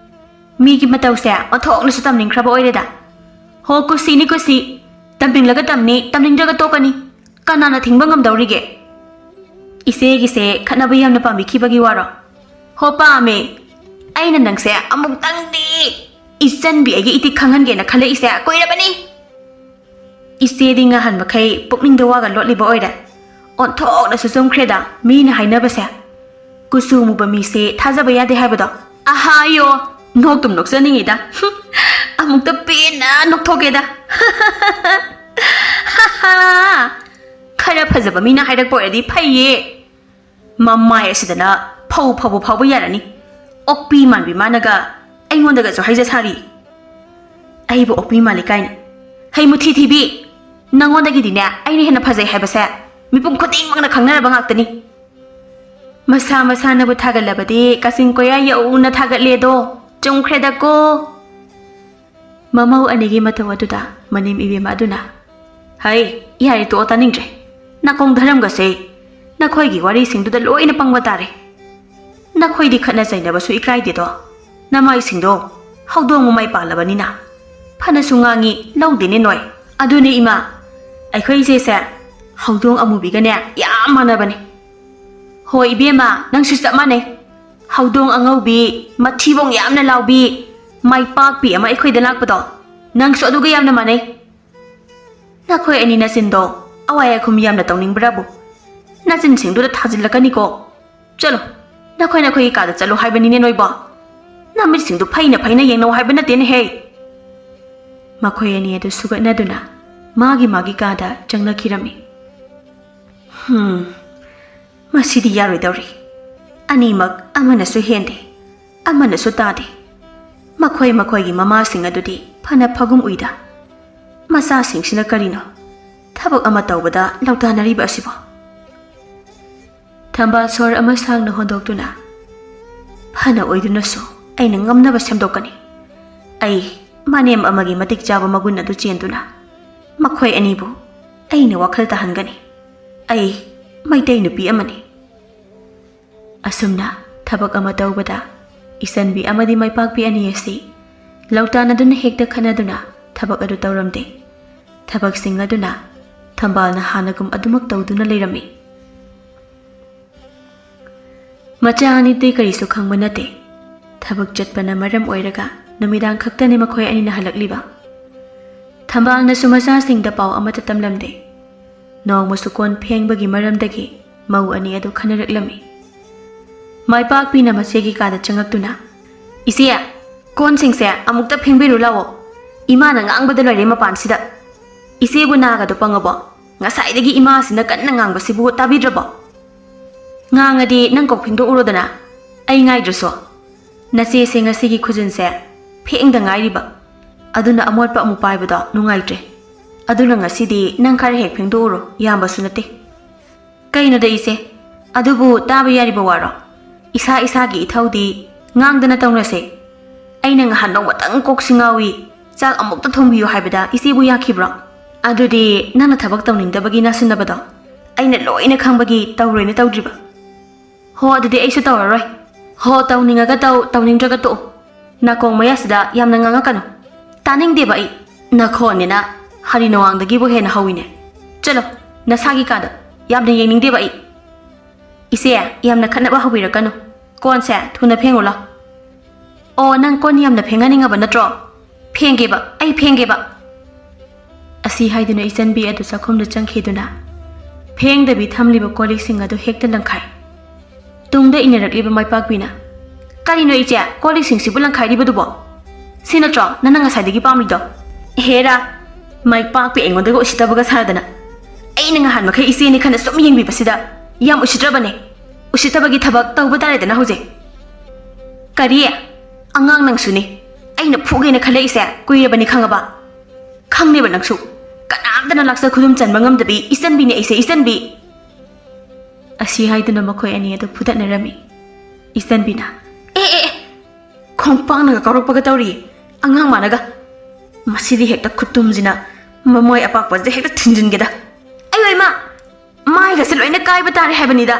ꯃꯤꯒꯤ ꯃꯇꯧꯁꯦ ꯑꯣꯟꯊꯣꯛꯅꯁꯨ ꯇꯝꯅꯤꯡꯈ꯭ꯔꯕ ꯑꯣꯏꯔꯦꯗ꯫ ꯍꯣ, ꯀꯨꯁꯤꯅꯤ ꯀꯨꯁꯤ꯫ ꯇꯝꯅꯤꯡꯂꯒ ꯇꯝꯅꯤ, ꯇꯝꯅꯤꯡꯗ꯭ꯔꯒ ꯇꯣꯛꯀꯅꯤ꯫ ꯀꯅꯥꯅ ꯊꯤꯡꯕ ꯉꯝꯗꯧꯔꯤꯒꯦ?" ꯏꯆꯦꯒꯤꯁꯦ ꯈꯠꯅꯕ ꯌꯥꯝꯅ ꯄꯥꯝꯕꯤꯈꯤꯕꯒꯤ ꯋꯥꯔꯣ? ꯍꯣ, ꯄꯥꯝꯃꯦ꯫ ꯑꯩꯅ ꯅꯪꯁꯦ ꯑꯃꯨꯛꯇꯪꯗꯤ ꯏꯆꯟꯕꯤ ꯑꯩꯒꯤ ꯏꯇꯤꯛ ꯈꯪꯍꯟꯒꯦꯅ ꯈꯜꯂꯛꯏꯁꯦ ꯀꯨꯏꯔꯕꯅꯤ꯫ ꯏꯆꯦꯗꯤ ꯉꯍꯥꯟ ꯃꯈꯩ ꯄꯨꯛꯅꯤꯡꯗ ꯋꯥꯒ ꯂꯣꯠꯂꯤꯕ ꯑꯣꯏꯔꯦ꯫ ꯑꯣꯟꯊꯣꯛꯅꯁꯨ ꯆꯨꯝꯈ꯭ꯔꯦꯗ ꯃꯤꯅ ꯍꯥꯏꯅꯕꯁꯦ꯫ ꯀꯨꯆꯨ ꯃꯨꯕ ꯃꯤꯁꯦ ꯊꯥꯖꯕ ꯌꯥꯗꯦ ꯍꯥꯏꯕꯗꯣ꯫ ꯑꯍꯥꯌꯣ, ꯅꯣꯛꯇꯨꯝ ꯅꯣꯛꯆꯅꯤꯡꯉꯤꯗ꯫ ꯍꯨꯝ, ꯑꯃꯨꯛꯇ ꯄꯦꯟꯅ ꯅꯣꯛꯊꯣꯛꯀꯦꯗ꯫ ꯈꯔ ꯐꯖꯕ ꯃꯤꯅ ꯍꯥꯏꯔꯛꯄ ꯑꯣꯏꯔꯗꯤ ꯐꯩꯌꯦ꯫ ꯃꯃꯥꯏ ꯑꯁꯤꯗꯅ ꯐꯧ ꯐꯥꯎꯕ ꯐꯥꯎꯕ ꯌꯥꯔꯅꯤ꯫ ꯑꯣꯛꯄꯤ ꯃꯥꯟꯕꯤ ꯃꯥꯅꯒ ꯑꯩꯉꯣꯟꯗꯒꯁꯨ ꯍꯥꯏꯖ ꯁꯥꯔꯤ꯫ ꯑꯩꯕꯨ ꯑꯣꯛꯄꯤ ꯃꯥꯜꯂꯤ ꯀꯥꯏꯅ꯫ ꯍꯩ ꯃꯨꯊꯤ ꯊꯤꯕꯤ! ꯅꯪꯉꯣꯟꯗꯒꯤꯗꯤꯅꯦ ꯑꯩꯅ ꯍꯦꯟꯅ ꯐꯖꯩ ꯍꯥꯏꯕꯁꯦ ꯃꯤꯄꯨꯝ ꯈꯨꯗꯤꯡꯃꯛꯅ ꯈꯪꯅꯔꯕ ꯉꯥꯛꯇꯅꯤ꯫ ꯃꯁꯥ ꯃꯁꯥꯅꯕꯨ ꯊꯥꯒꯠꯂꯕꯗꯤ ꯀꯥꯆꯤꯟ ꯀꯣꯌꯥ ꯌꯧꯅ ꯊꯥꯒꯠꯂꯦꯗꯣ꯫ ꯆꯨꯝꯈ꯭ꯔꯦꯗꯀꯣ꯫ ꯃꯃꯧ ꯑꯅꯤꯒꯤ ꯃꯇꯧ ꯑꯗꯨꯗ ꯃꯅꯦꯝ ꯏꯕꯦꯝꯃ ꯑꯗꯨꯅ, "ꯍꯩ, ꯌꯥꯔꯦ, ꯇꯣꯛꯑꯣ, ꯇꯥꯅꯤꯡꯗ꯭ꯔꯦ꯫ ꯅꯥꯀꯣꯡ ꯙꯔꯝꯒꯁꯦ ꯅꯈꯣꯏꯒꯤ ꯋꯥꯔꯤꯁꯤꯡꯗꯨꯗ ꯂꯣꯏꯅ ꯄꯪꯕ ꯇꯥꯔꯦ꯫ ꯅꯈꯣꯏꯗꯤ ꯈꯠꯅ ꯆꯩꯅꯕꯁꯨ ꯏꯀꯥꯏꯗꯦꯗꯣ꯫ ꯅꯃꯥꯏꯁꯤꯡꯗꯣ ꯍꯧꯗꯣꯡ ꯃꯃꯥꯏ ꯄꯥꯜꯂꯕꯅꯤꯅ ꯐꯅꯁꯨ ꯉꯥꯡꯉꯤ, ꯂꯧꯗꯦꯅꯦ ꯅꯣꯏ꯫ ꯑꯗꯨꯅꯦ ꯏꯃꯥ, ꯑꯩꯈꯣꯏ ꯏꯆꯦꯁꯦ ꯍꯧꯗꯣꯡ ꯑꯃꯨꯕꯤꯒꯅꯦ ꯌꯥꯝ ꯃꯥꯟꯅꯕꯅꯦ꯫ ꯍꯣꯏ ꯏꯕꯦꯝꯃ, ꯅꯪꯁꯨ ꯆꯞ ꯃꯥꯟꯅꯩ꯫ ꯍꯧꯗꯣꯡ ꯑꯉꯧꯕꯤ, ꯃꯊꯤꯕꯣꯡ ꯌꯥꯝꯅ ꯂꯥꯎꯕꯤ, ꯃꯥꯏ ꯄꯥꯛꯄꯤ ꯑꯃ ꯑꯩꯈꯣꯏꯗ ꯂꯥꯛꯄꯗꯣ, ꯅꯪꯁꯨ ꯑꯗꯨꯒ ꯌꯥꯝꯅ ꯃꯥꯟꯅꯩ꯫ ꯅꯈꯣꯏ ꯑꯅꯤ ꯅꯆꯤꯟꯗꯣ ꯑꯋꯥꯏ ꯑꯈꯨꯝ ꯌꯥꯝꯅ ꯇꯧꯅꯤꯡꯕ꯭ꯔꯥꯕꯨ? ꯅꯆꯤꯟꯁꯤꯡꯗꯨꯗ ꯊꯥꯖꯤꯜꯂꯛꯀꯅꯤꯀꯣ꯫ ꯆꯠꯂꯣ, ꯅꯈꯣꯏ ꯅꯈꯣꯏꯒꯤ ꯀꯥꯗ ꯆꯠꯂꯣ ꯍꯥꯏꯕꯅꯤꯅꯦ ꯅꯣꯏꯕꯣ꯫ ꯅꯃꯤꯠꯁꯤꯡꯗꯨ ꯐꯩꯅ ꯐꯩꯅ ꯌꯦꯡꯅꯧ ꯍꯥꯏꯕ ꯅꯠꯇꯦꯅꯦꯍꯦ꯫" ꯃꯈꯣꯏ ꯑꯅꯤ ꯑꯗꯨ ꯁꯨꯒꯠꯅꯗꯨꯅ ꯃꯥꯒꯤ ꯃꯥꯒꯤ ꯀꯥꯗ ꯆꯪꯅꯈꯤꯔꯝꯃꯤ꯫ ꯍꯨꯝ, ꯃꯁꯤꯗꯤ ꯌꯥꯔꯣꯏꯗꯧꯔꯤ꯫ ꯑꯅꯤꯃꯛ ꯑꯃꯅꯁꯨ ꯍꯦꯟꯗꯦ, ꯑꯃꯅꯁꯨ ꯇꯥꯗꯦ꯫ ꯃꯈꯣꯏ ꯃꯈꯣꯏꯒꯤ ꯃꯃꯥꯁꯤꯡ ꯑꯗꯨꯗꯤ ꯐꯅ ꯐꯒꯨꯝ ꯎꯏꯗ꯫ ꯃꯆꯥꯁꯤꯡꯁꯤꯅ ꯀꯔꯤꯅꯣ ꯊꯕꯛ ꯑꯃ ꯇꯧꯕꯗ ꯂꯧꯇꯥꯅꯔꯤꯕ ꯑꯁꯤꯕꯣ? ꯊꯝꯕꯥꯜ ꯁꯣꯔ ꯑꯃ ꯁꯥꯡꯅ ꯍꯣꯟꯗꯣꯛꯇꯨꯅ, "ꯐꯅ ꯑꯣꯏꯗꯨꯅꯁꯨ ꯑꯩꯅ ꯉꯝꯅꯕ ꯁꯦꯝꯗꯣꯛꯀꯅꯤ꯫ ꯑꯩ ꯃꯅꯦꯝ ꯑꯃꯒꯤ ꯃꯇꯤꯛ ꯆꯥꯕ ꯃꯒꯨꯟ ꯑꯗꯨ ꯆꯦꯟꯗꯨꯅ ꯃꯈꯣꯏ ꯑꯅꯤꯕꯨ ꯑꯩꯅ ꯋꯥꯈꯜ ꯇꯥꯍꯟꯒꯅꯤ꯫ ꯑꯩ ꯃꯩꯇꯩ ꯅꯨꯄꯤ ꯑꯃꯅꯤ꯫" ꯑꯁꯨꯝꯅ ꯊꯕꯛ ꯑꯃ ꯇꯧꯕꯗ ꯏꯆꯟꯕꯤ ꯑꯃꯗꯤ ꯃꯥꯏꯄꯥꯛꯄꯤ ꯑꯅꯤ ꯑꯁꯤ ꯂꯧꯇꯥꯅꯗꯨꯅ ꯍꯦꯛꯇ ꯈꯠꯅꯗꯨꯅ ꯊꯕꯛ ꯑꯗꯨ ꯇꯧꯔꯝꯗꯦ꯫ ꯊꯕꯛꯁꯤꯡ ꯑꯗꯨꯅ ꯊꯝꯕꯥꯜꯅ ꯍꯥꯟꯅꯒꯨꯝ ꯑꯗꯨꯃꯛ ꯇꯧꯗꯨꯅ ꯂꯩꯔꯝꯃꯤ꯫ ꯃꯆꯥ ꯑꯅꯤꯗꯤ ꯀꯔꯤꯁꯨ ꯈꯪꯕ ꯅꯠꯇꯦ꯫ ꯊꯕꯛ ꯆꯠꯄꯅ ꯃꯔꯝ ꯑꯣꯏꯔꯒ ꯅꯨꯃꯤꯗꯥꯡ ꯈꯛꯇꯅꯤ ꯃꯈꯣꯏ ꯑꯅꯤꯅ ꯍꯜꯂꯛꯂꯤꯕ꯫ ꯊꯝꯕꯥꯜꯅꯁꯨ ꯃꯆꯥꯁꯤꯡꯗ ꯄꯥꯎ ꯑꯃꯠꯇ ꯇꯝꯂꯝꯗꯦ꯫ ꯅꯣꯡꯃꯁꯨ ꯀꯣꯟ ꯐꯦꯡꯕꯒꯤ ꯃꯔꯝꯗꯒꯤ ꯃꯧ ꯑꯅꯤ ꯑꯗꯨ ꯈꯟꯅꯔꯛꯂꯝꯃꯤ꯫ ꯃꯥꯏꯄꯥꯛꯄꯤꯅ ꯃꯆꯦꯒꯤ ꯀꯥꯗ ꯆꯪꯉꯛꯇꯨꯅ, "ꯏꯆꯦ, ꯀꯣꯟꯁꯤꯡꯁꯦ ꯑꯃꯨꯛꯇ ꯐꯦꯡꯕꯤꯔꯨ ꯂꯥꯛꯑꯣ꯫ ꯏꯃꯥꯅ ꯉꯥꯡꯕꯗ ꯂꯣꯏꯔꯦ ꯃꯄꯥꯟꯁꯤꯗ꯫ ꯏꯆꯦꯕꯨ ꯅꯥꯒꯗꯣ ꯄꯪꯉꯕꯣ? ꯉꯁꯥꯏꯗꯒꯤ ꯏꯃꯥꯁꯤꯅ ꯀꯟꯅ ꯉꯥꯡꯕꯁꯤꯕꯨ ꯇꯥꯕꯤꯗ꯭ꯔꯕꯣ? ꯉꯥꯡꯉꯗꯤ ꯅꯪ ꯀꯣꯛ ꯐꯦꯡꯗꯣꯛꯎꯔꯣꯗꯅ, ꯑꯩ ꯉꯥꯏꯗ꯭ꯔꯁꯨ꯫ ꯅꯆꯦꯁꯦ ꯉꯁꯤꯒꯤ ꯈꯨꯖꯤꯟꯁꯦ ꯐꯦꯡꯗ ꯉꯥꯏꯔꯤꯕ, ꯑꯗꯨꯅ ꯑꯃꯣꯠꯄ ꯑꯃꯨꯛ ꯄꯥꯏꯕꯗꯣ ꯅꯨꯡꯉꯥꯏꯇ꯭ꯔꯦ꯫ ꯑꯗꯨꯅ ꯉꯁꯤꯗꯤ ꯅꯪ ꯈꯔ ꯍꯦꯛ ꯐꯦꯡꯗꯣꯛꯎꯔꯣ, ꯌꯥꯝꯕꯁꯨ ꯅꯠꯇꯦ꯫" "ꯀꯩꯅꯣꯗ ꯏꯆꯦ, ꯑꯗꯨꯕꯨ ꯇꯥꯕ ꯌꯥꯔꯤꯕ ꯋꯥꯔꯣ? ꯏꯁꯥ ꯏꯁꯥꯒꯤ ꯏꯊꯧꯗꯤ ꯉꯥꯡꯗꯅ ꯇꯧꯅꯁꯦ꯫ ꯑꯩꯅ ꯉꯍꯥꯟ ꯅꯣꯡꯃꯇꯪ ꯀꯣꯛꯁꯤ ꯉꯥꯎꯏ, ꯆꯥꯛ ꯑꯃꯨꯛꯇ ꯊꯣꯡꯕꯤꯌꯨ ꯍꯥꯏꯕꯗ ꯏꯆꯦꯕꯨ ꯌꯥꯈꯤꯕ꯭ꯔꯣ? ꯑꯗꯨꯗꯤ ꯅꯪꯅ ꯊꯕꯛ ꯇꯧꯅꯤꯡꯗꯕꯒꯤ ꯅꯥꯁꯤꯟꯅꯕꯗꯣ ꯑꯩꯅ ꯂꯣꯏꯅ ꯈꯪꯕꯒꯤ ꯇꯧꯔꯣꯏꯅ ꯇꯧꯗ꯭ꯔꯤꯕ꯫ ꯍꯣ, ꯑꯗꯨꯗꯤ ꯑꯩꯁꯨ ꯇꯧꯔꯔꯣꯏ꯫ ꯍꯣ, ꯇꯧꯅꯤꯡꯉꯒ ꯇꯧ, ꯇꯧꯅꯤꯡꯗ꯭ꯔꯒ ꯇꯣꯛꯎ꯫ ꯅꯥꯀꯣꯡ ꯃꯌꯥꯁꯤꯗ ꯌꯥꯝꯅ ꯉꯥꯡꯉꯛꯀꯅꯨ꯫ ꯇꯥꯅꯤꯡꯗꯦꯕ ꯑꯩ꯫ ꯅꯈꯣꯟꯅꯤꯅ ꯍꯔꯤ ꯅꯣꯡꯉꯥꯡꯗꯒꯤꯕꯨ ꯍꯦꯟꯅ ꯍꯧꯋꯤꯅꯦ꯫ ꯆꯠꯂꯣ, ꯅꯁꯥꯒꯤ ꯀꯥꯗ꯫ ꯌꯥꯝꯅ ꯌꯦꯡꯅꯤꯡꯗꯦꯕ ꯑꯩ꯫" "ꯏꯆꯦ, ꯌꯥꯝꯅ ꯈꯠꯅꯕ ꯍꯧꯕꯤꯔꯛꯀꯅꯨ꯫ ꯀꯣꯟꯁꯦ ꯊꯨꯅ ꯐꯦꯡꯉꯨ ꯂꯥꯎ꯫" "ꯑꯣ, ꯅꯪ ꯀꯣꯟ ꯌꯥꯝꯅ ꯐꯦꯡꯍꯟꯅꯤꯡꯉꯕ ꯅꯠꯇ꯭ꯔꯣ? ꯐꯦꯡꯒꯦꯕ, ꯑꯩ ꯐꯦꯡꯒꯦꯕ꯫" ꯑꯁꯤ ꯍꯥꯏꯗꯨꯅ ꯏꯆꯟꯕꯤ ꯑꯗꯨ ꯆꯥꯛꯈꯨꯝꯗ ꯆꯪꯈꯤꯗꯨꯅ ꯐꯦꯡꯗꯕꯤ ꯊꯝꯂꯤꯕ ꯀꯣꯜꯂꯤꯛꯁꯤꯡ ꯑꯗꯨ ꯍꯦꯛꯇ ꯂꯪꯈꯥꯏ꯫ ꯇꯨꯡꯗ ꯏꯟꯅꯔꯛꯂꯤꯕ ꯃꯥꯏꯄꯥꯛꯄꯤꯅ, "ꯀꯔꯤꯅꯣ ꯏꯆꯦ, ꯀꯣꯜꯂꯤꯛꯁꯤꯡꯁꯤꯕꯨ ꯂꯪꯈꯥꯏꯔꯤꯕꯗꯨꯕꯣ? ꯁꯤ ꯅꯠꯇ꯭ꯔꯣ ꯅꯪꯅ ꯉꯁꯥꯏꯗꯒꯤ ꯄꯥꯝꯂꯤꯗꯣ?" "ꯍꯦꯔꯥ, ꯃꯥꯏꯄꯥꯛꯄꯤ ꯑꯩꯉꯣꯟꯗꯒ ꯎꯁꯤꯠꯇꯕꯒ ꯁꯥꯗꯅ꯫ ꯑꯩꯅ ꯉꯍꯥꯟ ꯃꯈꯩ ꯏꯆꯦꯅꯤ ꯈꯟꯅ ꯁꯨꯝ ꯌꯦꯡꯕꯤꯕꯁꯤꯗ ꯌꯥꯝ ꯎꯁꯤꯠꯇ꯭ꯔꯕꯅꯦ꯫ ꯎꯁꯤꯠꯇꯕꯒꯤ ꯊꯕꯛ ꯇꯧꯕ ꯇꯥꯔꯦꯗꯅ ꯍꯧꯖꯤꯛ꯫" "ꯀꯔꯤ? ꯑꯉꯥꯡ ꯅꯪꯁꯨꯅꯤ꯫ ꯑꯩꯅ ꯐꯨꯒꯦꯅ ꯈꯜꯂꯛꯏꯁꯦ ꯀꯨꯏꯔꯕꯅꯤ ꯈꯪꯉꯕ? ꯈꯪꯅꯦꯕ ꯅꯪꯁꯨ꯫ ꯀꯅꯥꯝꯇꯅ ꯂꯥꯛꯆ ꯈꯨꯗꯨꯝ ꯆꯟꯕ ꯉꯝꯗꯕꯤ ꯏꯆꯟꯕꯤꯅꯦ ꯑꯩꯁꯦ, ꯏꯆꯟꯕꯤ꯫" ꯑꯁꯤ ꯍꯥꯏꯗꯨꯅ ꯃꯈꯣꯏ ꯑꯅꯤ ꯑꯗꯨ ꯐꯨꯗꯠꯅꯔꯝꯃꯤ꯫ ꯏꯆꯟꯕꯤꯅ, "ꯑꯦ, ꯑꯦ, ꯑꯦ, ꯈꯣꯡꯄꯥꯛꯅꯒ ꯀꯥꯎꯔꯛꯄꯒ ꯇꯧꯔꯤ, ꯑꯉꯥꯡ ꯃꯥꯅꯒ꯫ ꯃꯁꯤꯗꯤ ꯍꯦꯛꯇ ꯈꯨꯇꯨꯝꯁꯤꯅ ꯃꯃꯣꯏ ꯑꯄꯥꯛꯄꯁꯤꯗ ꯍꯦꯛꯇ ꯊꯤꯟꯖꯤꯟꯒꯦꯗ꯫ ꯑꯩ ꯏꯃꯥ, ꯃꯥꯏꯒꯁꯦ ꯂꯣꯏꯅ ꯀꯥꯏꯕ ꯇꯥꯔꯦ ꯍꯥꯏꯕꯅꯤꯗ꯫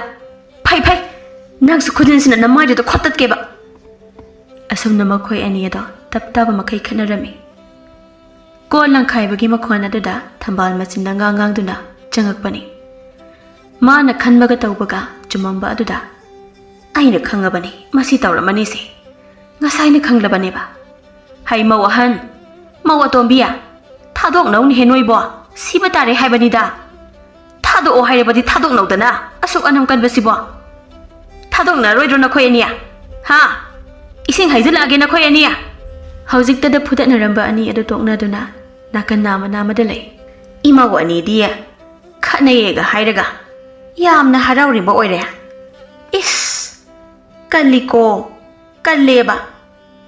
ꯐꯩ, ꯐꯩ, ꯅꯪꯁꯨ ꯈꯨꯖꯤꯟꯁꯤꯅ ꯅꯃꯥꯏꯗꯨꯗ ꯈꯣꯠꯇꯠꯀꯦꯕ꯫" ꯑꯁꯨꯝꯅ ꯃꯈꯣꯏ ꯑꯅꯤ ꯑꯗꯣ ꯇꯞ ꯇꯥꯕ ꯃꯈꯩ ꯈꯠꯅꯔꯝꯃꯤ꯫ ꯀꯣꯟ ꯂꯪꯈꯥꯏꯕꯒꯤ ꯃꯈꯣꯟ ꯑꯗꯨꯗ ꯊꯝꯕꯥꯜ ꯃꯆꯤꯟꯗ ꯉꯥꯡ ꯉꯥꯡꯗꯨꯅ ꯆꯪꯉꯛꯄꯅꯤ꯫ ꯃꯥꯅ ꯈꯟꯕꯒ ꯇꯧꯕꯒ ꯆꯨꯝꯃꯝꯕ ꯑꯗꯨꯗ, ꯑꯩꯅ ꯈꯪꯉꯕꯅꯤ ꯃꯁꯤ ꯇꯧꯔꯝꯃꯅꯤꯁꯦ꯫ ꯉꯁꯥꯏꯅ ꯈꯪꯂꯕꯅꯦꯕ꯫ ꯍꯩ ꯃꯧ ꯑꯍꯟ, ꯃꯧ ꯑꯇꯣꯝꯕꯤ, ꯊꯥꯗꯣꯛꯅꯧꯅꯦꯍꯦ ꯅꯣꯏꯕꯣ꯫ ꯁꯤꯕ ꯇꯥꯔꯦ ꯍꯥꯏꯕꯅꯤꯗ꯫ ꯊꯥꯗꯣꯛꯑꯣ ꯍꯥꯏꯔꯕꯗꯤ ꯊꯥꯗꯣꯛꯅꯧꯗꯅ, ꯑꯁꯨꯛ ꯑꯅꯝ ꯀꯟꯕꯁꯤꯕꯣ꯫ ꯊꯥꯗꯣꯛꯅꯔꯣꯏꯗ꯭ꯔꯣ ꯅꯈꯣꯏ ꯑꯅꯤ? ꯍꯥ? ꯏꯁꯤꯡ ꯍꯩꯖꯤꯜꯂꯛꯑꯒꯦ ꯅꯈꯣꯏ ꯑꯅꯤ꯫ ꯍꯧꯖꯤꯛꯇꯗ ꯐꯨꯗꯠꯅꯔꯝꯕ ꯑꯅꯤ ꯑꯗꯨ ꯇꯣꯛꯅꯗꯨꯅ ꯅꯥꯀꯟ ꯅꯥꯃ ꯅꯥꯃꯗ ꯂꯩ꯫ ꯏꯃꯧ ꯑꯅꯤꯗꯤ ꯈꯠꯅꯩꯌꯦꯒ ꯍꯥꯏꯔꯒ ꯌꯥꯝꯅ ꯍꯔꯥꯎꯔꯤꯕ ꯑꯣꯏꯔꯦ꯫ ꯏꯁ! ꯀꯜꯂꯤꯀꯣ, ꯀꯜꯂꯦꯕ,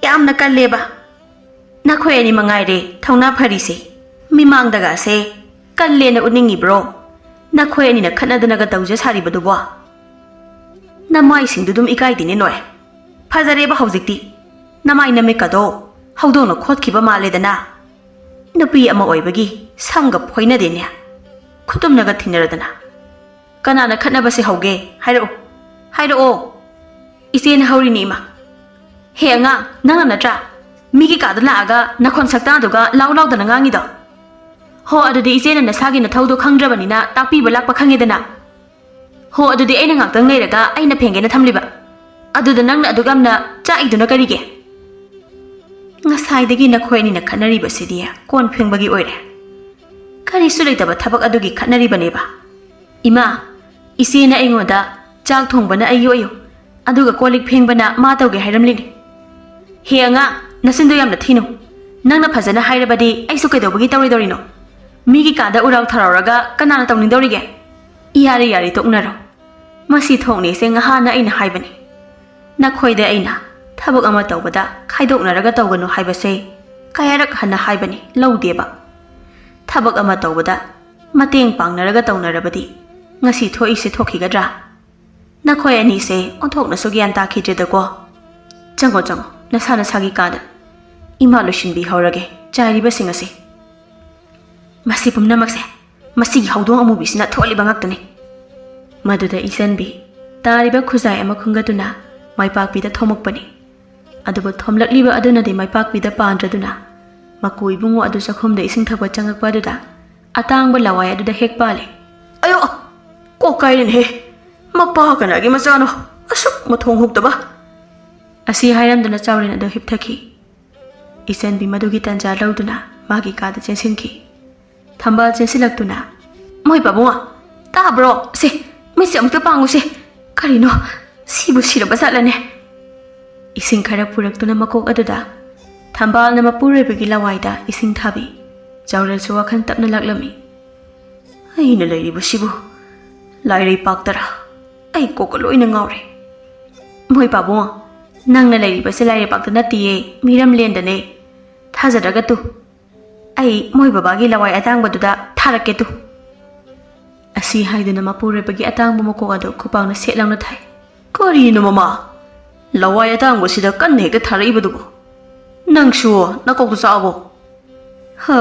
ꯌꯥꯝꯅ ꯀꯜꯂꯦꯕ꯫ ꯅꯈꯣꯏ ꯑꯅꯤ ꯃꯉꯥꯏꯔꯦ ꯊꯧꯅꯥ ꯐꯔꯤꯁꯦ꯫ ꯃꯤꯃꯥꯡꯗꯒꯁꯦ ꯀꯜꯂꯦꯅ ꯎꯠꯅꯤꯡꯉꯤꯕ꯭ꯔꯣ? ꯅꯈꯣꯏ ꯑꯅꯤꯅ ꯈꯠꯅꯗꯅꯒ ꯇꯧꯖ ꯁꯥꯔꯤꯕꯗꯨꯕꯣ? ꯅꯃꯥꯏꯁꯤꯡꯗꯨ ꯑꯗꯨꯝ ꯏꯀꯥꯏꯗꯦꯅꯦ ꯅꯣꯏ꯫ ꯐꯖꯔꯦꯕ ꯍꯧꯖꯤꯛꯇꯤ꯫ ꯅꯃꯥꯏ ꯅꯃꯤꯠꯀꯗꯣ ꯍꯧꯗꯣꯡꯅ ꯈꯣꯠꯈꯤꯕ ꯃꯥꯜꯂꯦꯗꯅ꯫ ꯅꯨꯄꯤ ꯑꯃ ꯑꯣꯏꯕꯒꯤ ꯁꯝꯒ ꯐꯣꯏꯅꯗꯦꯅꯦ꯫ ꯈꯨꯇꯨꯝꯅꯒ ꯊꯤꯟꯅꯔꯗꯅ꯫ ꯀꯅꯥꯅ ꯈꯠꯅꯕꯁꯦ ꯍꯧꯒꯦ? ꯍꯥꯏꯔꯛꯑꯣ꯫ ꯍꯥꯏꯔꯛꯑꯣ꯫ ꯏꯆꯦꯅ ꯍꯧꯔꯤꯅꯤ ꯏꯃꯥ꯫ ꯍꯦ ꯑꯉꯥꯡ, ꯅꯪꯅ ꯅꯠꯇ꯭ꯔꯥ? ꯃꯤꯒꯤ ꯀꯥꯗ ꯂꯥꯛꯑꯒ ꯅꯈꯣꯟ ꯁꯛꯇꯥꯗꯨꯒ ꯂꯥꯎ ꯂꯥꯎꯗꯅ ꯉꯥꯡꯉꯤꯗꯣ? ꯍꯣ, ꯑꯗꯨꯗꯤ ꯏꯆꯦꯅ ꯅꯁꯥꯒꯤ ꯅꯊꯧꯗꯣ ꯈꯪꯗ꯭ꯔꯕꯅꯤꯅ ꯇꯥꯛꯄꯤꯕ ꯂꯥꯛꯄ ꯈꯪꯉꯦꯗꯅ꯫ ꯍꯣ, ꯑꯗꯨꯗꯤ ꯑꯩꯅ ꯉꯥꯛꯇꯪ ꯂꯩꯔꯒ ꯑꯩꯅ ꯐꯦꯡꯒꯦꯅ ꯊꯝꯂꯤꯕ꯫ ꯑꯗꯨꯗ ꯅꯪꯅ ꯑꯗꯨꯛ ꯌꯥꯝꯅ ꯆꯥꯛꯏꯗꯨꯅ ꯀꯔꯤꯒꯤ? ꯉꯁꯥꯏꯗꯒꯤ ꯅꯈꯣꯏ ꯑꯅꯤꯅ ꯈꯠꯅꯔꯤꯕꯁꯤꯗꯤ ꯀꯣꯟ ꯐꯦꯡꯕꯒꯤ ꯑꯣꯏꯔꯦ꯫ ꯀꯔꯤꯁꯨ ꯂꯩꯇꯕ ꯊꯕꯛ ꯑꯗꯨꯒꯤ ꯈꯠꯅꯔꯤꯕꯅꯦꯕ꯫ ꯏꯃꯥ, ꯏꯆꯦꯅ ꯑꯩꯉꯣꯟꯗ ꯆꯥꯛ ꯊꯣꯡꯕꯅ ꯑꯩꯒꯤ ꯑꯣꯏꯌꯨ, ꯑꯗꯨꯒ ꯀꯣꯜ ꯂꯤꯛ ꯐꯦꯡꯕꯅ ꯃꯥ ꯇꯧꯒꯦ ꯍꯥꯏꯔꯝꯂꯤꯅꯤ꯫ ꯍꯦ ꯑꯉꯥꯡ, ꯅꯆꯤꯟꯗꯣ ꯌꯥꯝꯅ ꯊꯤꯅꯨ꯫ ꯅꯪꯅ ꯐꯖꯅ ꯍꯥꯏꯔꯕꯗꯤ ꯑꯩꯁꯨ ꯀꯩꯗꯧꯕꯒꯤ ꯇꯧꯔꯣꯏꯗꯧꯔꯤꯅꯣ? ꯃꯤꯒꯤ ꯀꯥꯗ ꯎꯔꯥꯎ ꯊꯔꯥꯎꯔꯒ ꯀꯅꯥꯅ ꯇꯧꯅꯤꯡꯗꯧꯔꯤꯒꯦ? ꯌꯥꯔꯦ, ꯌꯥꯔꯦ, ꯇꯣꯛꯅꯔꯣ꯫ ꯃꯁꯤ ꯊꯣꯛꯅꯤꯁꯦ ꯉꯍꯥꯟꯅ ꯑꯩꯅ ꯍꯥꯏꯕꯅꯤ꯫ ꯅꯈꯣꯏꯗ ꯑꯩꯅ ꯊꯕꯛ ꯑꯃ ꯇꯧꯕꯗ ꯈꯥꯏꯗꯣꯛꯅꯔꯒ ꯇꯧꯒꯅꯨ ꯍꯥꯏꯕꯁꯦ ꯀꯌꯥꯔꯛ ꯍꯟꯅ ꯍꯥꯏꯕꯅꯤ, ꯂꯧꯗꯦꯕ꯫ ꯊꯕꯛ ꯑꯃ ꯇꯧꯕꯗ ꯃꯇꯦꯡ ꯄꯥꯡꯅꯔꯒ ꯇꯧꯅꯔꯕꯗꯤ ꯉꯁꯤ ꯊꯣꯛꯏꯁꯦ ꯊꯣꯛꯈꯤꯒꯗ꯭ꯔꯥ? ꯅꯈꯣꯏ ꯑꯅꯤꯁꯦ ꯑꯣꯟꯊꯣꯛꯅꯁꯨ ꯒ꯭ꯌꯥꯟ ꯇꯥꯈꯤꯗ꯭ꯔꯦꯗꯀꯣ꯫ ꯆꯪꯉꯣ, ꯆꯪꯉꯣ, ꯅꯁꯥ ꯅꯁꯥꯒꯤ ꯀꯥꯗ꯫ ꯏꯃꯥ ꯂꯣꯏꯁꯤꯟꯕꯤꯍꯧꯔꯒꯦ ꯆꯥꯏꯔꯤꯕꯁꯤꯡ ꯑꯁꯦ꯫ ꯃꯁꯤ ꯄꯨꯝꯅꯃꯛꯁꯦ ꯃꯁꯤꯒꯤ ꯍꯧꯗꯣꯡ ꯑꯃꯨꯕꯤꯁꯤꯅ ꯊꯣꯛꯍꯜꯂꯤꯕ ꯉꯥꯛꯇꯅꯤ꯫ ꯃꯗꯨꯗ ꯏꯆꯟꯕꯤ ꯇꯥꯔꯤꯕ ꯈꯨꯖꯥꯏ ꯑꯃ ꯈꯨꯟꯒꯠꯇꯨꯅ ꯃꯥꯏꯄꯥꯛꯄꯤꯗ ꯊꯣꯝꯃꯛꯄꯅꯤ꯫ ꯑꯗꯨꯕꯨ ꯊꯣꯝꯂꯛꯂꯤꯕ ꯑꯗꯨꯅꯗꯤ ꯃꯥꯏꯄꯥꯛꯄꯤꯗ ꯄꯥꯟꯗ꯭ꯔꯗꯨꯅ ꯃꯀꯨ ꯏꯕꯨꯡꯉꯣ ꯑꯗꯨ ꯆꯥꯛꯈꯨꯝꯗ ꯏꯁꯤꯡ ꯊꯛꯄ ꯆꯪꯉꯛꯄ ꯑꯗꯨꯗ ꯑꯇꯥꯡꯕ ꯂꯋꯥꯏ ꯑꯗꯨꯗ ꯍꯦꯛ ꯄꯥꯜꯂꯤ꯫ ꯑꯌꯣ! ꯀꯣꯛ ꯀꯥꯏꯔꯦꯅꯦꯍꯦ! ꯃꯄꯥ ꯀꯅꯥꯒꯤ ꯃꯆꯥꯅꯣ? ꯑꯁꯨꯛ ꯃꯊꯣꯡ ꯍꯨꯛꯇꯕ!" ꯑꯁꯤ ꯍꯥꯏꯔꯝꯗꯨꯅ ꯆꯥꯎꯔꯦꯟ ꯑꯗꯨ ꯍꯤꯞꯊꯈꯤ꯫ ꯏꯆꯟꯕꯤ ꯃꯗꯨꯒꯤ ꯇꯟꯖꯥ ꯂꯧꯗꯨꯅ ꯃꯥꯒꯤ ꯀꯥꯗ ꯆꯦꯟꯁꯤꯟꯈꯤ꯫ ꯊꯝꯕꯥꯜ ꯆꯦꯟꯁꯤꯜꯂꯛꯇꯨꯅ, "ꯃꯣꯏ ꯄꯥꯕꯨꯡ, ꯇꯥꯕ꯭ꯔꯣ? ꯁꯦ, ꯃꯤꯠꯁꯦ ꯑꯃꯨꯛꯇ ꯄꯥꯡꯉꯨꯁꯦ꯫ ꯀꯔꯤꯅꯣ, ꯁꯤꯕꯨ ꯁꯤꯔꯕ ꯖꯥꯠꯂꯅꯦ?" ꯏꯁꯤꯡ ꯈꯔ ꯄꯨꯔꯛꯇꯨꯅ ꯃꯀꯣꯛ ꯑꯗꯨꯗ ꯊꯝꯕꯥꯜꯅ ꯃꯄꯨꯔꯣꯏꯕꯒꯤ ꯂꯋꯥꯏꯗ ꯏꯁꯤꯡ ꯊꯥꯕꯤ꯫ ꯆꯥꯎꯔꯦꯜꯁꯨ ꯋꯥꯈꯜ ꯇꯞꯅ ꯂꯥꯛꯂꯝꯃꯤ꯫ "ꯑꯩꯅ ꯂꯩꯔꯤꯕꯁꯤꯕꯨ ꯂꯥꯏꯔꯩ ꯄꯥꯛꯇꯔꯥ? ꯑꯩ ꯀꯣꯛꯀ ꯂꯣꯏꯅ ꯉꯥꯎꯔꯦ꯫ ꯃꯣꯏ ꯄꯥꯕꯨꯡ, ꯅꯪꯅ ꯂꯩꯔꯤꯕꯁꯦ ꯂꯥꯏꯔꯩꯄꯥꯛꯇ ꯅꯠꯇꯦꯌꯦ, ꯃꯤꯔꯝꯂꯦꯟꯗꯅꯦ꯫ ꯊꯥꯖꯗ꯭ꯔꯒ ꯇꯨ, ꯑꯩ ꯃꯣꯏ ꯕꯕꯥꯒꯤ ꯂꯋꯥꯏ ꯑꯇꯥꯡꯕꯗꯨꯗ ꯊꯥꯔꯛꯀꯦ ꯇꯨ꯫" ꯑꯁꯤ ꯍꯥꯏꯗꯨꯅ ꯃꯄꯨꯔꯣꯏꯕꯒꯤ ꯑꯇꯥꯡꯕ ꯃꯀꯣꯛ ꯑꯗꯨ ꯈꯨꯄꯥꯛꯅ ꯁꯦꯠ ꯂꯥꯎꯅ ꯊꯥꯏ꯫ "ꯀꯔꯤꯅꯣ ꯃꯃꯥ? ꯂꯋꯥꯏ ꯑꯇꯥꯡꯕꯁꯤꯗ ꯀꯟꯅ ꯍꯦꯛꯇ ꯊꯥꯔꯛꯏꯕꯗꯨꯕꯨ? ꯅꯪꯁꯨ ꯅꯀꯣꯛꯇꯨ ꯆꯥꯛꯑꯕꯣ? ꯍ,